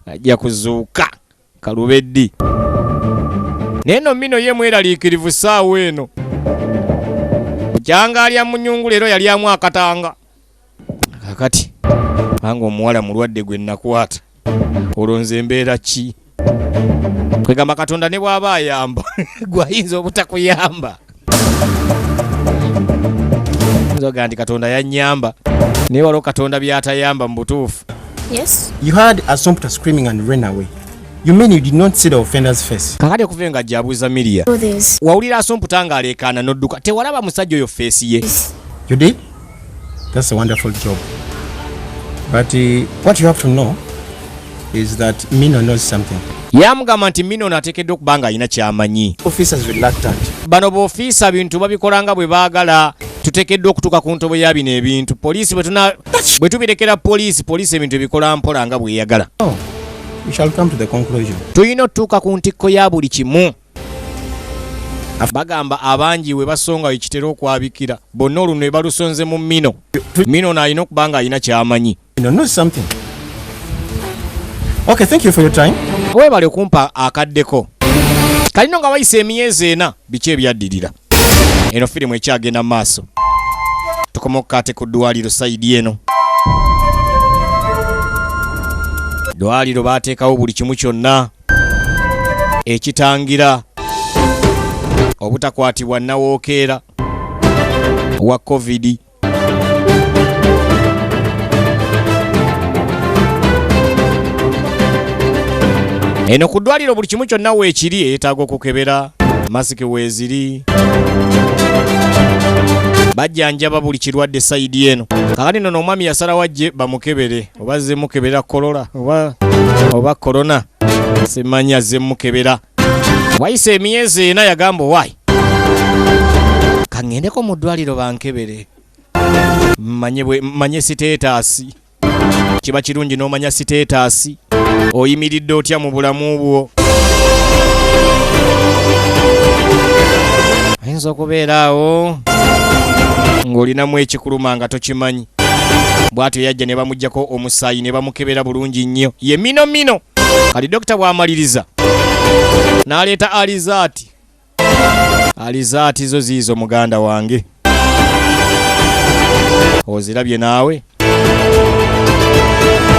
ajja kuzuuka kalube ddi. Naye nno Mino ye mweraliikirivu ssaawa eno, kyanga alya munyungu, leero yalyamu akatanga. Kakati kubanga omuwala mulwadde gwe nakwata, olwo nze embeera ki? Kwegamba Katonda ne bw'aba ayamba, gwayinza obutakuyamba. Nzoga nti Katonda yannyamba, naye waliwo Katonda by'atayamba mu butuufu. Yes. You heard Assumpta screaming and ran away. You mean you did not see the offender's face? Kakati okuva nga ajja abuuza Miriya. Oh, this. Wawulira Asumputa ng'aleekaana n'odduka, tewalaba musajja oyo face ye? You did? That's a wonderful job. But what you have to know is that Mino knows something. Yamugamba nti Mino ono ateekeddwa okuba nga alina ky'amanyi. Officers reluctant. Bano boofiisa bintu babikola nga bwe baagala. Tuteekeddwa okutuuka ku ntobo ya bino ebintu. Poliisi bwe bwe tubirekera poliisi, poliisi ebintu ebikola mpola nga bweyagala. Oh, we shall come to the conclusion. Tulina otutuuka ku ntikko ya buli kimu. Bagamba abangi we basonga we kitera okwabikira. Bonna oluno ne balusonze mu Mino. Mino ono alina okuba nga alina ky'amanyi. Mino knows something. Okay, thank you for your time. Weebale okumpa akaddeko. Kalino nga wayise emyezi 4, biki ebyaddirira? Eno firimu ekyagenda mu maaso. Tukomoka ate ku ddwaliro side eno. Ddwaliro baateekawo buli kimu kyonna ekitangira obutakwatibwa nawookeera wa COVID. Eno ku ddwaliro buli kimu kyonna weekiri eyeetaaga okukebera, masiki weeziri, bajjanjaba buli kirwadde side eno. Kakati nno omwami yasalawo ajje bamukebere, oba azze mukebera kolola oba korona, simanyi, azze mukebera. Wayise emyezi 4, yagamba, owaayi, kaŋŋendeko mu ddwaliro bankebere manye manye status. Kiba kirungi n'omanya status, oyimiridde otya mu bulamu bwo. Ayinza okubeera awo Ng'olinamu ekikuluma nga tokimanyi. Bw'atyo yajja ne bamuggyako omusaayi ne bamukebera bulungi nnyo. Ye Mino Mino. Kati dokita bw'amaliriza n'aleeta alizaati. Alizaati zo ziizo muganda wange. Ozirabye naawe?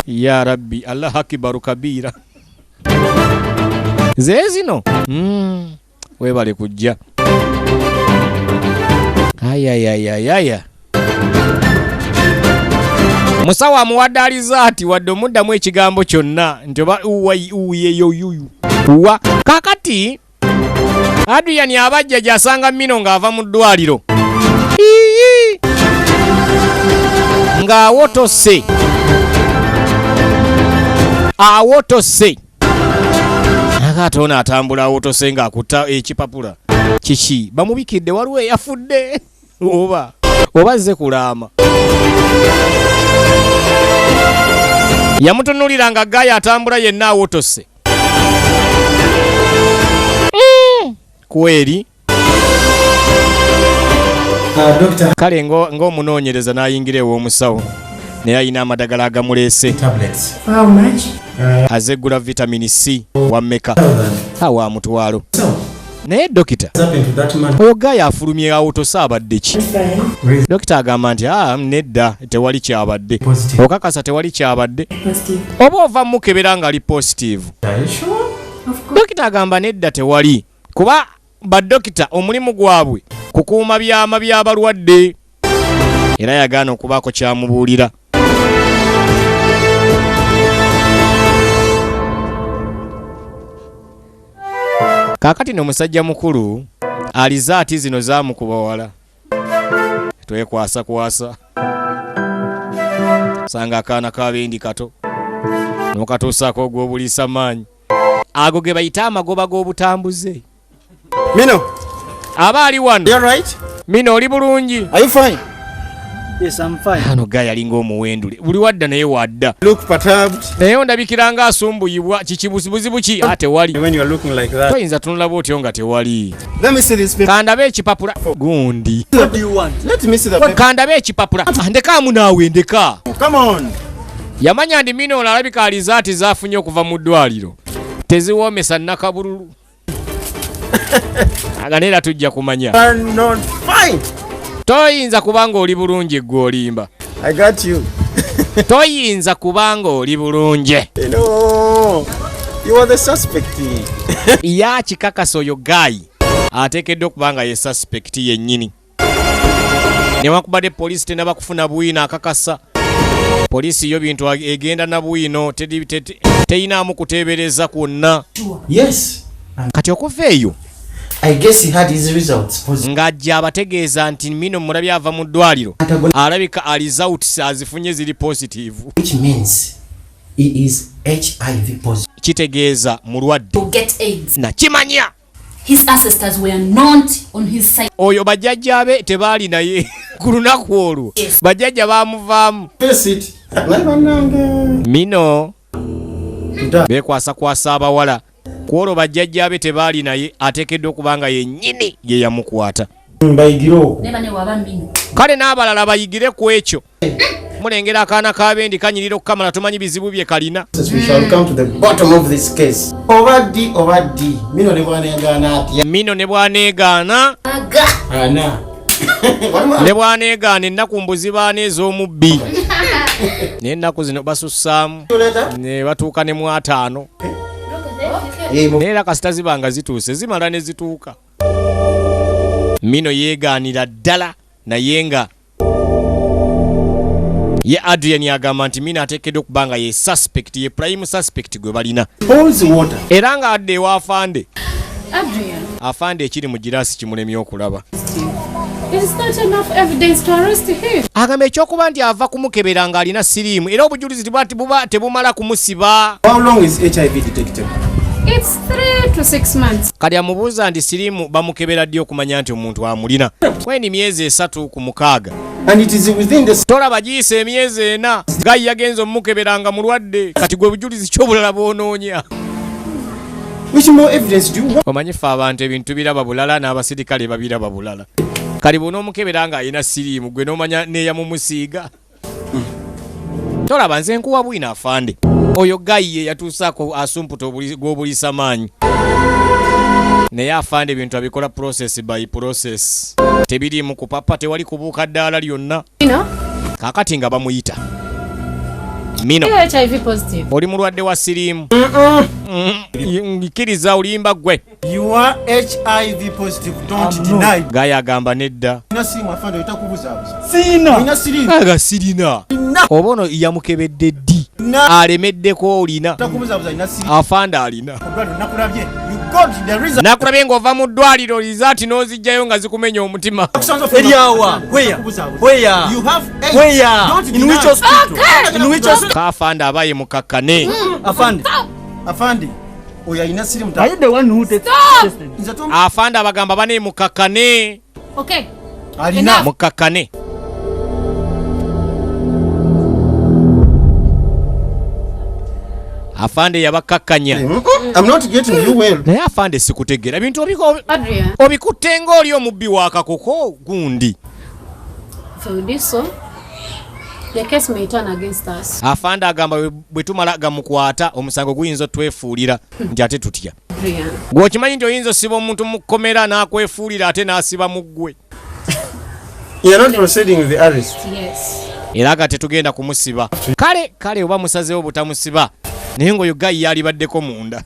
Ya Rabbi, Allah akibaru kabiira. Ze zino. Weebale kujja. Ayayayayaya. Musawo amuwadde alizaati wadde omuddamu ekigambo kyonna nti oba uwa uyeyoyuyu wa. Kaakati Adrian abajja gy'asanga Mino ng'ava mu ddwaliro. Iiii! Ng'awotose. Awotose. Akaate ono atambula awotose ng'akutta ekipapula. Kiki? Bamubikidde waliwo eyafudde oba azze kulaama. Yamutunuulira nga guy atambula yenna awotose. Kweri. Doctor. Kale ng'omunoonyereza n'ayingira ew'omusawo naye alina amadagala agamuleese. Tablets. How much? Aze gula vitamin C wa mmeka? Awa mutwalo. Naye dokita, What's happened to that man? Oyo guy afulumye awotose abadde ki? Really? Dokita agamba nti aa, nedda, tewali kyabadde. Positive. Okakasa tewali kyabadde? Positive. Oba ova mukebera ng'ali positive? Are you sure? Of course. Dokita agamba nedda, tewali, kuba badokita omulimu gwabwe kukuuma byama by'abalwadde, era yagaana okubaako kyamubuulira. Kaakati no musajja mukulu alizaati zino zaamukuba wala twekwasakwasa sanga akaana kabendi kato nokatuusaako ogw'obuliisa maanyi ago ge bayita amagoba g'obutambuze. Mino, Aba ali wano. You alright? Mino, oli bulungi? Are you fine? Yes, I'm fine. Ano ga yalinga omuwendule buli wadda naye wadda. Look perturbed. Naye ondabikira nga asumbuyibwa. Kiki, buzibu ki? A tewali. When you are looking like that. Toyinza tunula otyo nga tewali. Let me see this paper. Kandabe ekipapula gundi. What do you want? Let me see the paper. Kandabe ekipapula. Ah, ndekaamu naawe, ndeka. Come on. Yamanya ndi Mino ono alabika alizaati zaafunye okuva mu ddwaliro teziwoomesa nakabululu aga neera tujja kumanya. You are not fine. Toyinza kubanga oli bulungi, gwe olimba. I got you. Toyinza kubanga oli bulungi. You know, you are the suspect. Ya kikakasa oyo guy ateekeddwa okuba nga ye suspect yennyini, newankubadde poliisi tenaba kufuna bwino akakasa. Poliisi yo bintu egenda na bwino, teyinaamu kuteebereza kwonna. Yes. Kati okuva eyo I guess he had his results positive. Ng'ajja abategeeza nti Mino mulabye ava mu ddwaliro, alabika results azifunye ziri positive. Which means he is HIV positive. Kitegeeza mulwadde. To get AIDS. Nakimanya. His ancestors were not on his side. Oyo bajjajja be tebaali naye ku lunaku olwo. Yes. Bajjajja baamuvaamu. Face it. Naye bannange. Mino beekwasakwasa abawala ku olwo bajjajja be tebaali naye, ateekeddwa okuba nga yennyini ye yamukwata. Mbayigire okwo. Never knew Mino. Kale n'abalala bayigire ku ekyo. Mulengera akaana k'abendi kanyirira okukamala, tomanyi bizibu bye kalina. We shall come to the bottom of this case. Oba D oba D. Mino ne bwaneegaana atya. Mino ne bwaneegaana. Aga. Ana. Ne bwaneegaana ennaku mbuzibaana ez'omubbi, naye ennaku zino basussaamu ne batuuka ne mu 50. Naye era kasita ziba nga zituuse zimala ne zituuka. Mino yeegaanira ddala, naye nga ye Adrian agamba nti Mino ateekeddwa okuba nga ye suspect, ye prime suspect gwe balina. Pours water. Era nga adda ewa afande. Adrian, Afande ekiri mu giraasi kimulemye okulaba. It is not enough evidence to arrest him. Agamba ekyokuba nti ava kumukebera ng'alina siriimu, era obujulizi buba tebumala kumusiba. How long is HIV detectable? It's 3 to 6 months. Kati amubuuza nti siriimu bamukebera ddi okumanya nti omuntu amulina? Kweni myezi 3 ku 6. And it is within the Tolaba giyisa emyezi 4, guy yagenza omukebera nga mulwadde. Kati gwe bujulizi kyobulala bwonoonya? Which more evidence do you want? Omanyi ffe abantu ebintu biraba bulala n'abasirikale babiraba bulala. Kali bw'onoomukebera ng'alina siriimu gwe n'omanya n'eyamumusiiga. Tolaba nze nkuwa bwino afande. Oyo guy ye yatuusaako asumputa gw'obuliisa maanyi. Naye afande ebintu abikola process by process. Tebiriimu kupapa, tewali kubuuka ddaala lyonna. You know? Kaakati nga bamuyita. Mino. You're HIV positive. Oli mulwadde wa siriimu. Kkiriza olimba ggwe. You are HIV positive, don't deny. Guy agamba nedda. Olina siriimu afande, oyita kubuzaabuza. Siina. Olina siriimu. Aga sirina. Oba ono yamukebedde ddi? Alemeddeko olina. Takubuzaabuza, olina siriimu. Afande alina. Oddwaliro nakulabye. You got the result. Nakulabye ng'ova mu ddwaliro result n'ozijjayo nga zikumenya omutima. Eryawa? Where? Where? You have AIDS. Where? Don't In deny. which hospital? In which hospital? Kaafande abaye mukakkane. Afande. Afande, oyo alina siriimu. Are you the one who tested? Nze tom- Afande abagamba bane mukakkane. Okay. Alina. Mukakkane. Afande yabakkakkanya. I'm not getting you well. Naye afande sikutegeera bintu Adrian, obikutte ng'oli omubbi wa kakoko gundi. if you do so, the case may turn against us. Afande agamba bwe tumala gamukwata omusango guyinza otwefuulira nti ate tutya. Adrian. Gw'okimanyi nti oyinza osiba omuntu mu kkomera n'akwefuulira ate n'asiba mu ggwe. You are not proceeding with the arrest. Yes. Era nga tetugenda kumusiba. Kale kale oba musazeewo butamusiba naye ng'oyo guy yalibaddeko munda.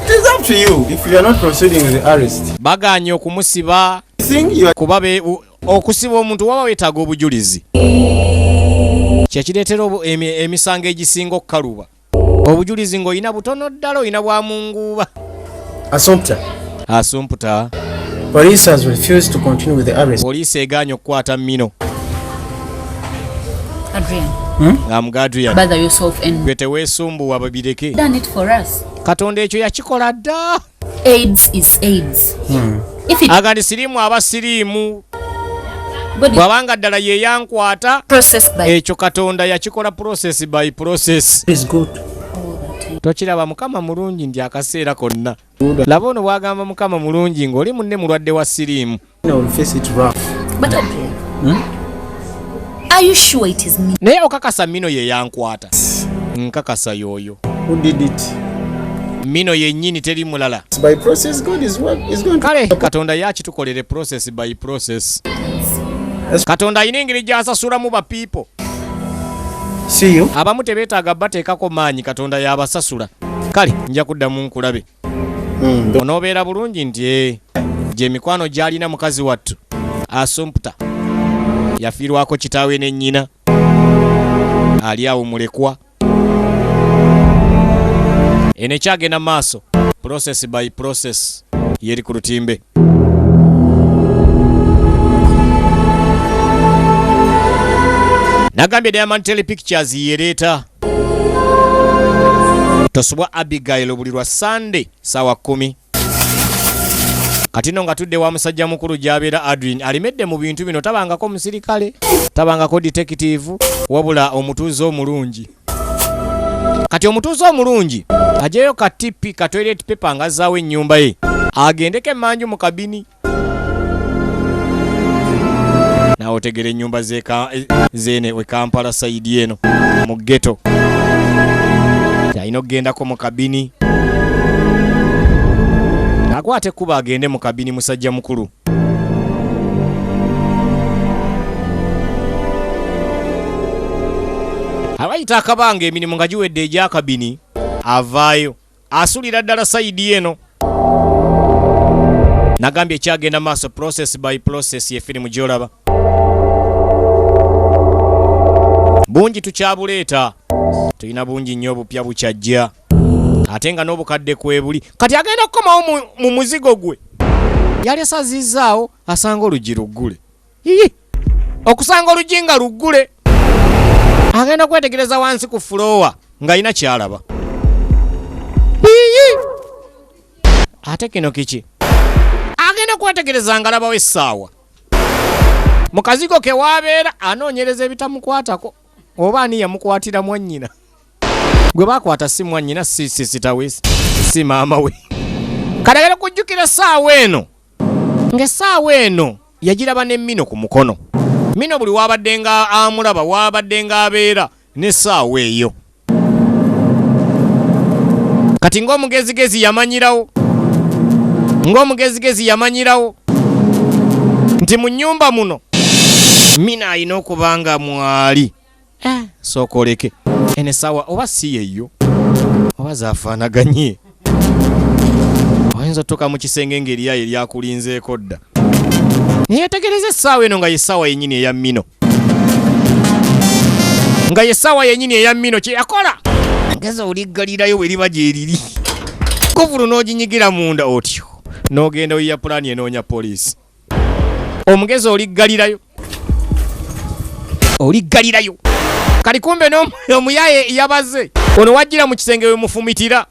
It is up to you if you are not proceeding with the arrest. Bagaanye okumusiba Think you are kuba okusiba omuntu waba weetaaga obujulizi. Kyekireetera emisango egisinga okukaluba. Obujulizi ng'olina butono ddala olina bwa munguuba. Assumpta. Asumputa. Police has refused to continue with the arrest. Poliisi egaanye okukwata Mino. Adrian, Amuga Adrian. bother yourself and Gwe teweesumbuwa babireke. done it for us. Katonda ekyo yakikola dda. AIDS is AIDS. If it Aga nti siriimu aba siriimu. God is Bw'abanga ddala ye yankwata processed by ekyo Katonda yakikola process by process. Is good. Tokiraba Mukama mulungi ndi akaseera konna. Laba ono bw'agamba Mukama mulungi ng'oli munne mulwadde wa siriimu. I will face it rough. But Adrian, are you sure it is me? Naye okakasa Mino ye yankwata. Nkakasa y'oyo. Who did it? Mino yennyini teri mulala. By process, God is what is going to Kale Katonda yakitukolere process by process. Katonda alina engeri gy'asasulamu ba people. See you. Abamu tebeetaaga bateekako maanyi Katonda y'abasasula. Kale nja kuddamu nkulabe. Onoobeera bulungi nti gye mikwano gy'alina mukazi wattu Asumputa yafiirwako kitaawe ne nnyina ali awo mulekwa. Eno ekyagenda mu maaso process by process yeri ku lutimbe. Nagambye Diamond Telepictures yereeta Tosubwa Abigail buli lwa Sunday saawa 10. Kati nno nga tudde wa musajja mukulu gy'abeera Adrian alemedde mu bintu bino tabangako musirikale tabangako detective wabula omutuuze omulungi. Kati omutuuze omulungi ajeyo ka TP ka toilet paper ng'azzaawo ennyumba ye agendeko emmanju mu kabini. Naawe otegera ennyumba zeene we Kampala sayidi eno mu ghetto. Alina okugendako mu kabini. Akwata ekkubo agende mu kabini musajja mukulu. Abayita akabanga emirimu nga giwedde egy'akabini avaayo asulira ddala sayidi eno. Nagambye ekyagenda maaso process by process ye firimu gy'olaba. Bungi tukyabuleeta tulina bungi nnyo obupya bukyajja ate nga n'obukadde kwebuli. Kati agenda kukomawo mu muzigo gwe yalesazizzaawo asanga oluggi luggule. Ii, okusanga oluggi nga luggule agenda kwetegereza wansi ku fuloowa ng'alina ky'alaba. Ii, ate kino kiki? Agenda kwetegereza ng'alabawo essaawa. Mu kazigo ke waabeera anoonyereza ebitamukwatako oba ani yamukwatira mwannyina. Gwe baakwata si mwannyina si sisita we si maama we. Kati agenda kujjukira essaawa eno Ng'essaawa eno yagiraba ne Mino ku mukono. Mino buli wabadde nga amulaba, wabadde nga abeera n'essaawa eyo. Kati ng'omugezigezi yamanyirawo, ng'omugezigezi yamanyirawo nti mu nnyumba muno Mino alina okuba nga mwali. Sooka oleke eno essaawa oba si yeyo oba zaafaanaganye. Oyinza otuuka mu kisenge ng'eriyayo eryakulinzeeko dda. Neyetegereza essaawa eno nga yessaawa yennyini eya Mino, nga yessaawa yennyini eya Mino. Kye yakola, ngeza oliggalirayo bwe liba gyeriri, kufulu n'oginyigira munda otyo n'ogenda oyiya pulaani enoonya poliisi. Omugezi oliggalirayo, oliggalirayo. Kali kumbe n'omuyaye yabaze ono wajjira mu kisenge we mufumitira,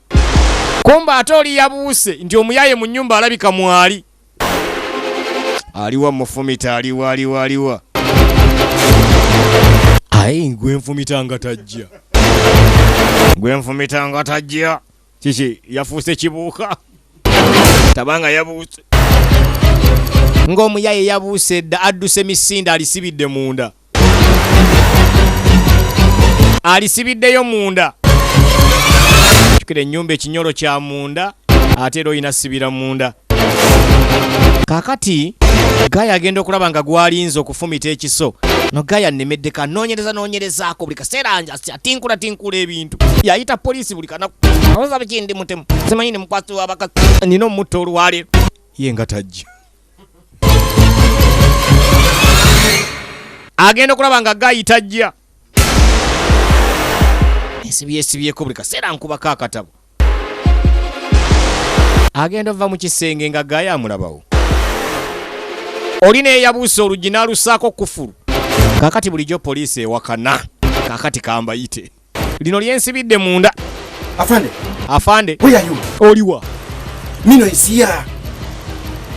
kumbe ate oli yabuuse nti omuyaye mu nnyumba alabika mwali. Aliwa mufumita? Aliwa, aliwa, aliwa? Aye gwe nfumita nga tajja, gwe nfumita nga tajja. Kiki yafuuse kibuuka tabanga yabuuse ng'omuyaye yabuuse dda, adduse misinde, alisibidde munda, alisibiddeyo munda. Jjukira ennyumba ekinyolo kya munda, ate era olina sibira munda. Kaakati gaya agenda okulaba nga gwalinze okufumita ekiso no gaya nnemedde kanoonyereza noonyerezaako buli kaseera nja atinkula tinkula ebintu, yayita poliisi buli kanaku. Awoza biki? Ndi mutemu, simanyi ni mukwasi w'abakazi, nina omutta olwaleero. Ye nga tajja. Agenda okulaba nga gayi tajja, esibyesibyeko buli kaseera nkubako akatabo. Agenda ova mu kisenge nga gayi amulabawo. Oli neyabuusa oluggi n'alusaako kufulu. Kaakati bulijjo poliisi ewakana, kaakati kambayite lino lyensibidde munda. Afande, Afande. where are you? Oliwa? Mino is here.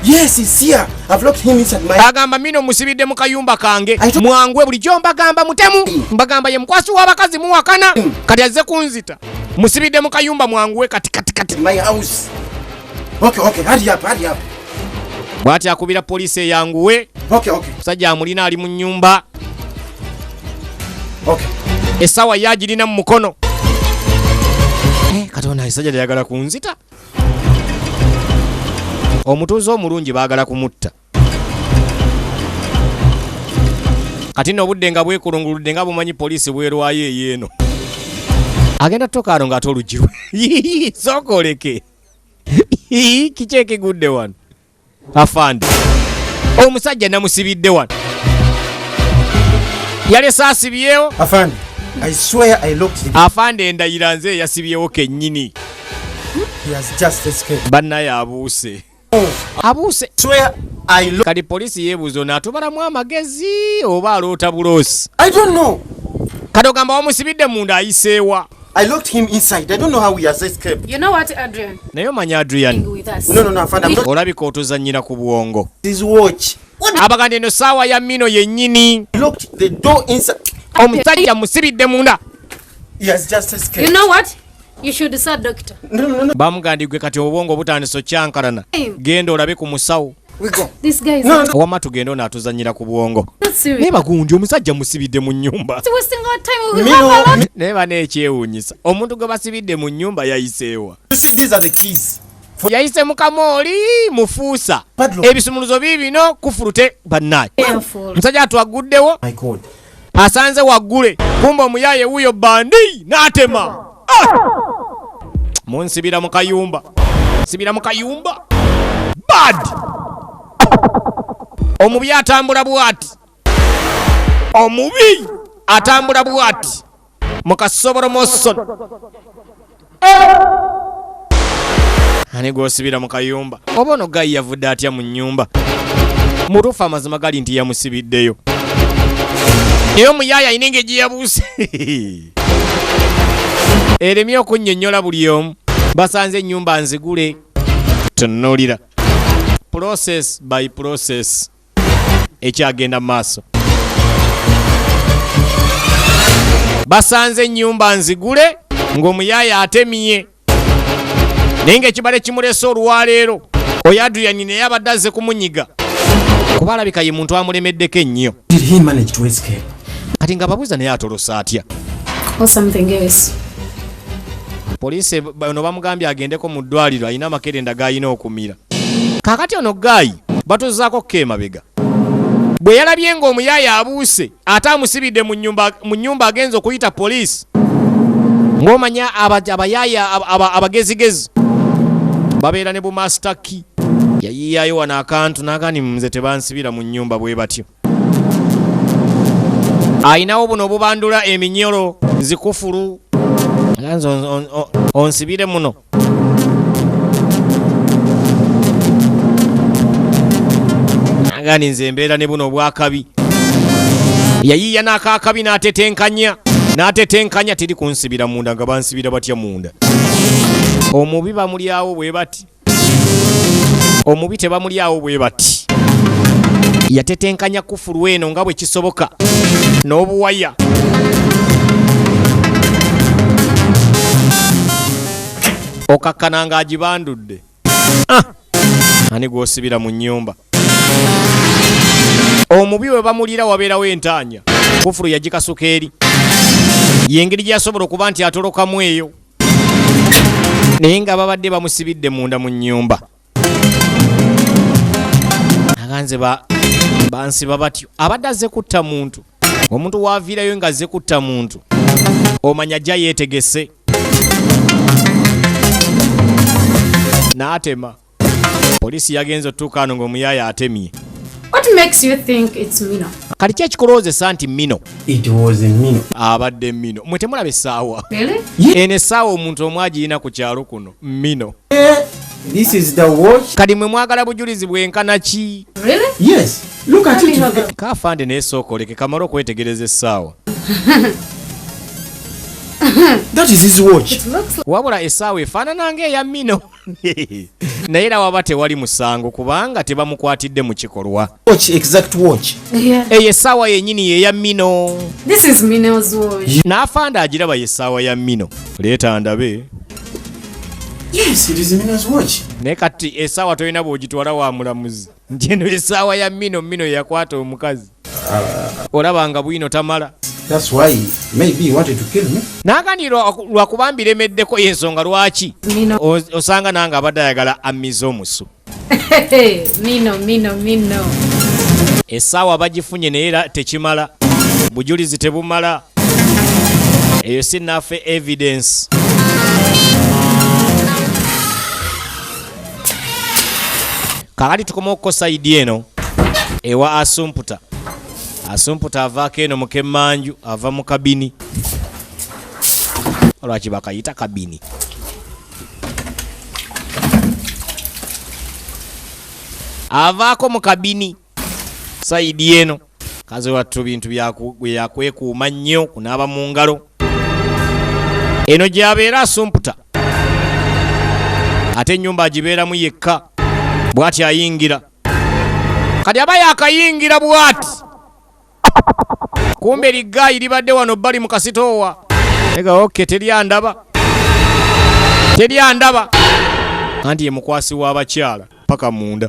Yes, he's here. I've locked him inside my. Agamba Mino musibidde mu kayumba kange, mwangwe. Bulijjo mbagamba mutemu, mbagamba ye mukwasi w'abakazi, muwakana. Kati azze kunzita, musibidde mu kayumba, mwanguwe kati kati kati. My house. Okay, hurry up, hurry up. Bw'ati akubira poliisi eyanguwe. Okay. Musajja amulina ali mu nnyumba. Okay. Essaawa ye agirina mu mukono. Katonda, esajja teyagala kunzita. Omutuuze omulungi baagala kumutta. Kati nno obudde nga bwekulunguludde, nga bumanyi poliisi bwerwayo eyeeno, agenda tukaano ng'ate oluggi lwe. Sooka oleke, kiki ekigudde wano? Afande, omusajja namusibidde wano, yalese asibyewo. Afande, I swear I locked him. Afande, endayira nze eyasibyewo kennyini. He has just escaped. Bannaye abuuse, abuuse. Swear I locked. Kati poliisi yeebuuza, ono atubalamu amagezi oba aloota buloosi? I don't know. Kati ogamba wamusibidde munda, ayiseewa? I locked him inside. I don't know how he has escaped. You know what, Adrian? Naye omanya Adrian, With us. No, Afande, I'm not. Olabika otuzannyira ku bwongo. His watch. What? Abaganda, eno saawa ya Mino yennyini. Locked the door inside. Omusajja musibidde munda. He has just escaped. You know what? You should see a doctor. No. Bamugandi gwe kati obwongo butandise okyankalana, genda olabe ku musawo. We go. This guy is No. Wama tugende, ono atuzannyira ku bwongo. not serious. Naye bagundi, omusajja musibidde mu nnyumba. It's wasting our time. We Mino. have a lot. Naye bana, ekyewuunyisa, omuntu gwe basibidde mu nnyumba yayiseewa? You see, these are the keys. Yayise mu kamooli mufuusa. Padlock. Ebisumuluzo biibino, kufulute bannaye. Careful. Omusajja atwaguddewo. My God. Asanze waggule, kumba omuyaye wuuyo bandi n'atema. Ah! Munsibira mu kayumba, sibira mu kayumba bad. Omubi atambula bwati, omubi atambula bwati mu kasobolo moson. Ani gwosibira mu kayumba? Oba ono gayi yavudde atya mu nnyumba? Mutuufu amazima gali nti yamusibiddeyo, naye omuyaaya alina engeri gye yabuuse eremye okunnyonnyola buli omu. Basanze ennyumba nzigule. Tunuulira process by process ekyagenda mu maaso. Basanze ennyumba nzigule ng'omuyaaya atemye, naye ng'ekibale kimulese olwaleero. Oyo Adrian naye abadde azze kumunyiga kuba alabika ye muntu amulemeddeko ennyo. Did he manage to escape? Kati nga babuuza naye atolosa atya? Or something else. Poliisi bano bamugambye agendeko mu ddwaliro, alina amakerenda g'alina okumira. Kaakati ono guy batuzaako ko emabega bwe yalabye ng'omuyaaya abuuse ate amusibidde mu nnyumba, mu nnyumba agenza okuyita poliisi. Ng'omanya abayaaya abagezigezi babeera ne bumaster key. Yayiyayo wano akantu n'agani nze tebansibira mu nnyumba bwe batyo. Ayinawo buno obubandula eminyolo zikufulu, nze onsibire muno. Agani nze embeera ne buno obwakabi. Yayiiya n'akaakabi n'atetenkanya n'atetenkanya, teri kunsibira munda. Nga bansibira batya munda? Omubi bamulyawo bwe bati, omubi tebamulyawo bwe bati. Yatetenkanya kufulu eno nga bwe kisoboka n'obuwaya. Okakkana ng'agibandudde. Ah! Ani gw'osibira mu nnyumba? Omubi we bamulira wabeerawo entaanya. Kufulu yagikasuka eri yengeri gye yasobola okuba nti atolokamu eyo, naye nga babadde bamusibidde munda mu nnyumba. Aganze bansiba batyo. Abadde azze kutta muntu. Omuntu waaviirayo nga azze kutta muntu, omanya ajja yeetegese n'atema. Poliisi yagenze otuuka ano ng'omuyaaya atemye. What makes you think it's Mino? Kati ki ekikulowoozesa nti Mino? It was Mino. Abadde Mino. Mwe temulaba essaawa? Really? Eno essaawa omuntu omu agiyina ku kyalo kuno, Mino. This is the watch. Kati mwe mwagala bujulizi bwenkana ki? Really? Yes. Look at Let me it. have a Kaafande naye sooka oleke kamale okwetegereza essaawa. That is his watch. It looks like Wabula essaawa efaanana ng'eya Mino, naye era waba tewali musango kubanga tebamukwatidde mu kikolwa. Watch, exact watch. Yeah. Eyo essaawa yennyini yeya Mino. This is Mino's watch. N'afande agiraba, yessaawa ya Mino, leeta ndabe. Yes, it is Mino's watch. Naye kati essaawa tolina bw'ogitwala wa mulamuzi nti eno essaawa ya Mino, Mino yakwata omukazi. Olaba nga bwino tamala. That's why maybe he wanted to kill me. Naagani lwakuba mbiremeddeko, yensonga lwaki Mino. Osanga nange abadde ayagala ammize omusu. Hey, Mino, Mino, Mino. Essaawa bagifunye, naye era tekimala, bujulizi tebumala, eyo si naffe evidence. Kakati tukoma okuko side eno ewa Asumputa. Asumputa avaako eno mukemmanju, ava mu kabini. Lwaki bakayita kabini? Avaako mu kabini side eno. Kazi wattu bintu byakwekuuma nnyo, kunaaba mu ngalo. Eno gy'abeera Asumputa, ate ennyumba agibeeramu yekka. Bw'ati ayingira, kati aba yakayingira bw'ati, kumbe ligaayi libadde wano bbali mu kasitoowa. Ega okay, teryandaba, teryandaba, anti ye mukwasi w'abakyala paka munda,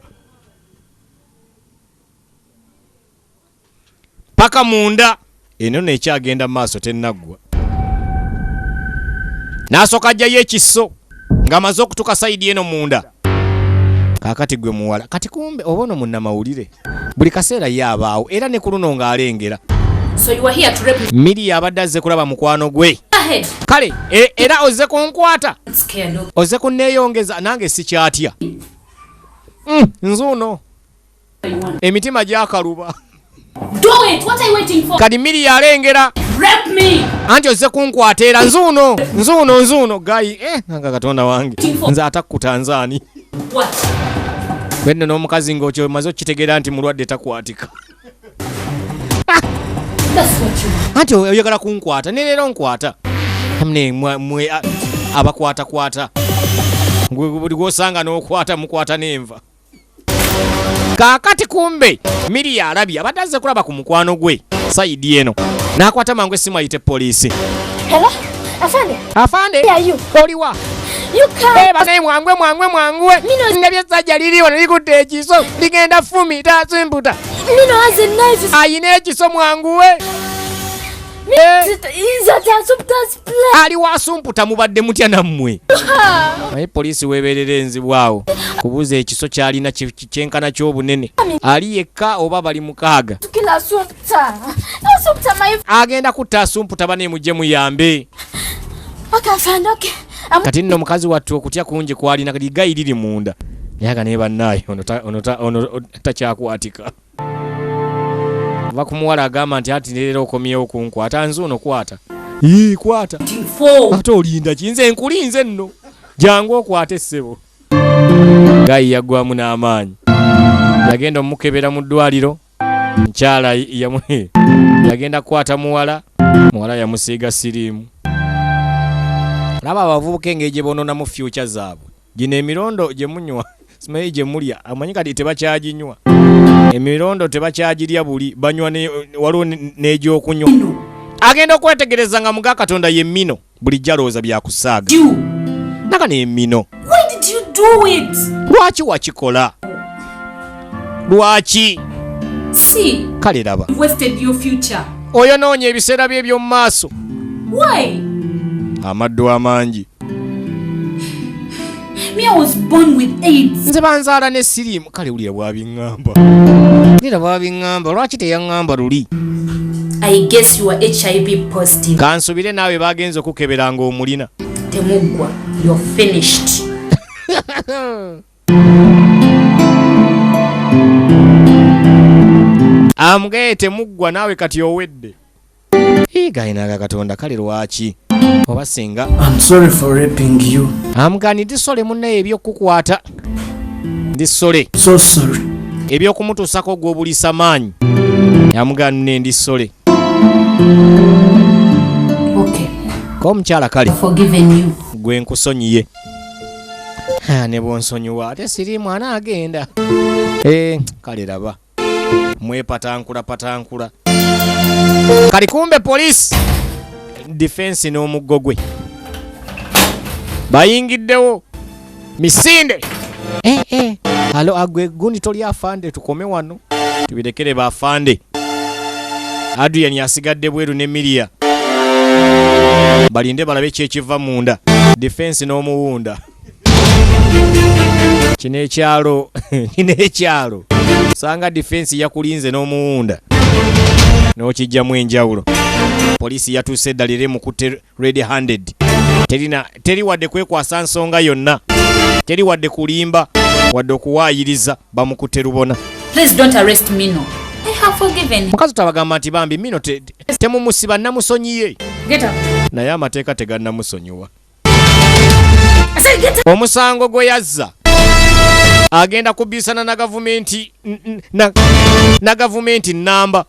paka munda. Eno nekyagenda mu maaso, tennaggwa. N'asooka ajjayo ekiso ng'amaze okutuka side eno munda. Kaakati gwe muwala, kati kumbe oba ono munnamawulire buli kaseera ye abaawo, era ne ku luno ng'alengera. So you are here to rape me. Miri abadde azze kulaba mukwano gwe. Ahead. Kale era ozze kunkwata? Scared of. Ozze kunneeyongeza? Nange sikyatya. Nzuuno emitima gyakaluba. Do it. What are you waiting for? Kati Miri alengera. Rape me. Anti ozze kunkwata, era nzuuno, nzuuno, nzuuno guy. Nga katonda wange, nze atakkuta nzaani? What? Bwenno n'omukazi ng'okyo omaze okukitegeera nti mulwadde, takwatika. That's what you want. Anti oyagala kunkwata, ne leero nkwata. Mne mwe abakwatakwata. Buli gwosanga n'okwata, mukwata n'enva. Kaakati kumbe Miri alabye, abadde azze kulaba ku mukwano gwe side eno, n'akwata mangu essimu ayite poliisi. Hello? Afande, Afande. Where are you? Oliwa? You come. Eh, banaye mwanguwe mwanguwe mwanguwe ndabye essajja liri wano likutte ekiso ligenda fumita asumputa Mino has a knife. ayina ekiso mwanguwe Eh. He's at Assumpta's place. Ali wasumputa mubadde mutya nammwe naye poliisi weeberera enzibu awo kubuuza ekiso kyalina kyenkana ky'obunene ali yekka oba bali mukaaga To kill Assumpta. Assumpta, my. Agenda kutta Asumputa bane mujje muyambe. Okay, friend, okay. Kati nno mukazi wattu okutya kungi kwalina kati gayi liri munda naye aga naye bannaaye ono takyakwaatika va ku muwala agamba nti ati leero okomyewo kunkwata nze ono kwata. Ii, kwata. Ate olinda ki? Nze nkulinze nno. Jangu okwate ssebo. Gayi yaggwamu n'amaanyi. Yagenda omukebera mu ddwaliro. Nkyala yagenda kukwata muwala. Muwala yamusiiga siriimu. Laba abavubuka engeri gye boononamu future zaabwe. Gino emirondo gye munywa, simanyi gye mulya, amanyi kati tebakyaginywa. Emirondo tebakyagirya buli, banywa ne, waliwo n'egyokunywa. Agenda okwetegereza nga muga Katonda ye Mino, bulijjo alowooza bya kusaaga. You. Naka ne Mino. Why did you do it? Lwaki wakikola? Lwaki? See. Kale laba. You've wasted your future. Oyonoonya ebiseera bye eby'omu maaso. Why? Amaddu amangi. Me, I was born with AIDS. Nze banzaala ne siriimu. Kale wulira bw'abiŋŋamba. Wulira bw'abiŋŋamba. Lwaki teyaŋŋamba luli? I guess you are HIV positive. Kansubire naawe bagenze okukebera ng'omulina. Temuggwa, you're finished. Amugaye temuggwa naawe kati owedde. Ii, gayina Katonda kale lwaki? Oba singa. I'm sorry for raping you. Amugani ndi sole munnaye eby'okukwata. Ndi sole. So sorry. Eby'okumutuusako gw'obulisa maanyi. Amugani ne ndi sole. Okay. Ko omukyala kale. Forgiven you. Gwe nkusonyiye. Ha, ne bw'onsonyiwa ate siri mwana agenda. Kale laba. Mwepatankula patankula. Kali kumbe police defense n'omuggo gwe. Bayingiddewo misinde. Alo agwe gundi toli afande tukome wano. Tubirekere ba afande. Adrian yasigadde bweru ne Miria. Balinde balabe ki ekiva munda. Defense n'omuwunda. Kino ekyalo, kino ekyalo. Sanga defense yakulinze n'omuwunda. N'okijjamu enjawulo. Poliisi yatuuse eddala era emukutte red handed. Terina, teri wadde kwekwasa nsonga yonna. Teri wadde kulimba, wadde okuwaayiriza, bamukutte lubona. Please don't arrest Mino. I have forgiven him. Mukazi tabagamba nti bambi Mino temumusiba namusonyiye. Get up. Naye amateeka tegannamusonyiwa. I said get up. Omusango gwe yazza agenda kubisana na gavumenti na gavumenti namba.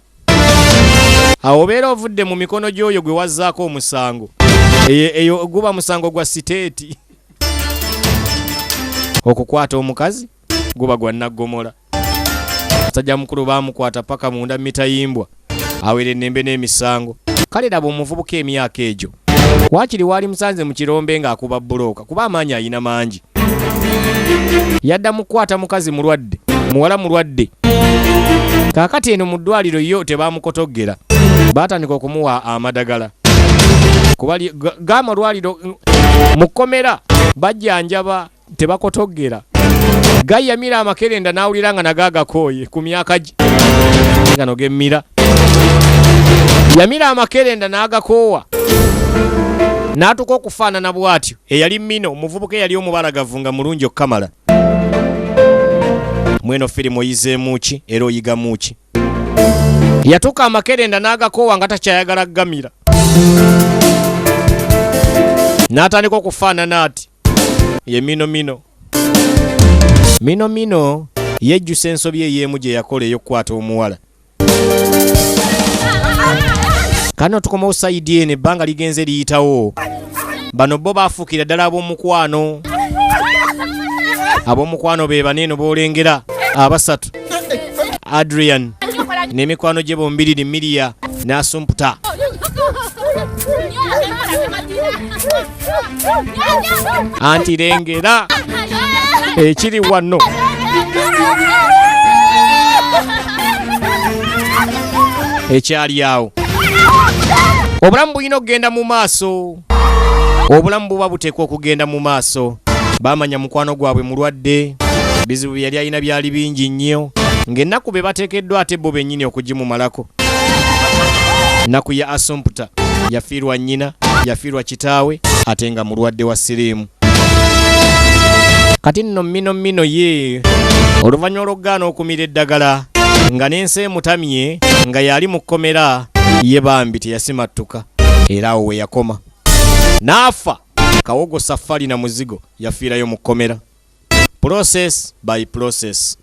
Awo obeera ovudde mu mikono gy'oyo gwe wazzaako omusango. Eyo guba musango gwa siteeti. Okukwata omukazi guba gwa naggomola. Musajja mukulu baamukwata paka munda mitayimbwa. Awere ennembe n'emisango. Kale laba omuvubuka emyaka egyo. Waakiri waali musanze mu kirombe ng'akuba bbulooka kuba amaanyi ayina mangi. Yadda mu kukwata mukazi mulwadde, muwala mulwadde. Kaakati eno mu ddwaliro yo tebaamukotoggera. Baatandika okumuwa amadagala. Kuba g'amalwaliro mu kkomera bajjanjaba tebakotoggera. Gayamira amakerenda n'awulira nga nago agakooye ku myaka gye. Gano gemmira. Yamira amakerenda n'agakoowa. N'atuuka okufaanana bw'atyo. Eyali Mino, omuvubuka eyali omubalagavu nga mulungi okukamala. Mweno firimu oyizeemu ki era oyigamu ki? Yatuuka amakerenda n'agakoowa nga takyayagala kugamira. N'atandika okufaanana ati. Ye Mino Mino. Mino Mino yejjusa ensobi ey'emu gye yakola ey'okukwata omuwala. Kano tukomawo sayidi eno ebbanga ligenze liyitawo. Bano bo baafuukira ddala ab'omukwano. Ab'omukwano be bano eno b'olengera abasatu. Adrian n'emikwano gye bombiriri Miria n'Asumputa. Anti lengera ekiri wano. Ekyali awo. Obulamu bulina okugenda mu maaso. Obulamu buba buteekwa okugenda mu maaso. Baamanya mukwano gwabwe mulwadde, bizibu bye yali alina byali bingi nnyo, ng'ennaku be bateekeddwa ate bo bennyini okugimumalako. Nnaku ya Asumputa, yafiirwa nnyina, yafiirwa kitaawe, ate nga mulwadde wa siriimu. Kati nno mino mino ye oluvannyuma olw'okugaana okumira eddagala nga n'ensi emutamye nga yali mu kkomera, ye bambi teyasimattuka, era awo we yakoma n'afa. Kawogo safali na muzigo, yafiirayo mu kkomera, process by process.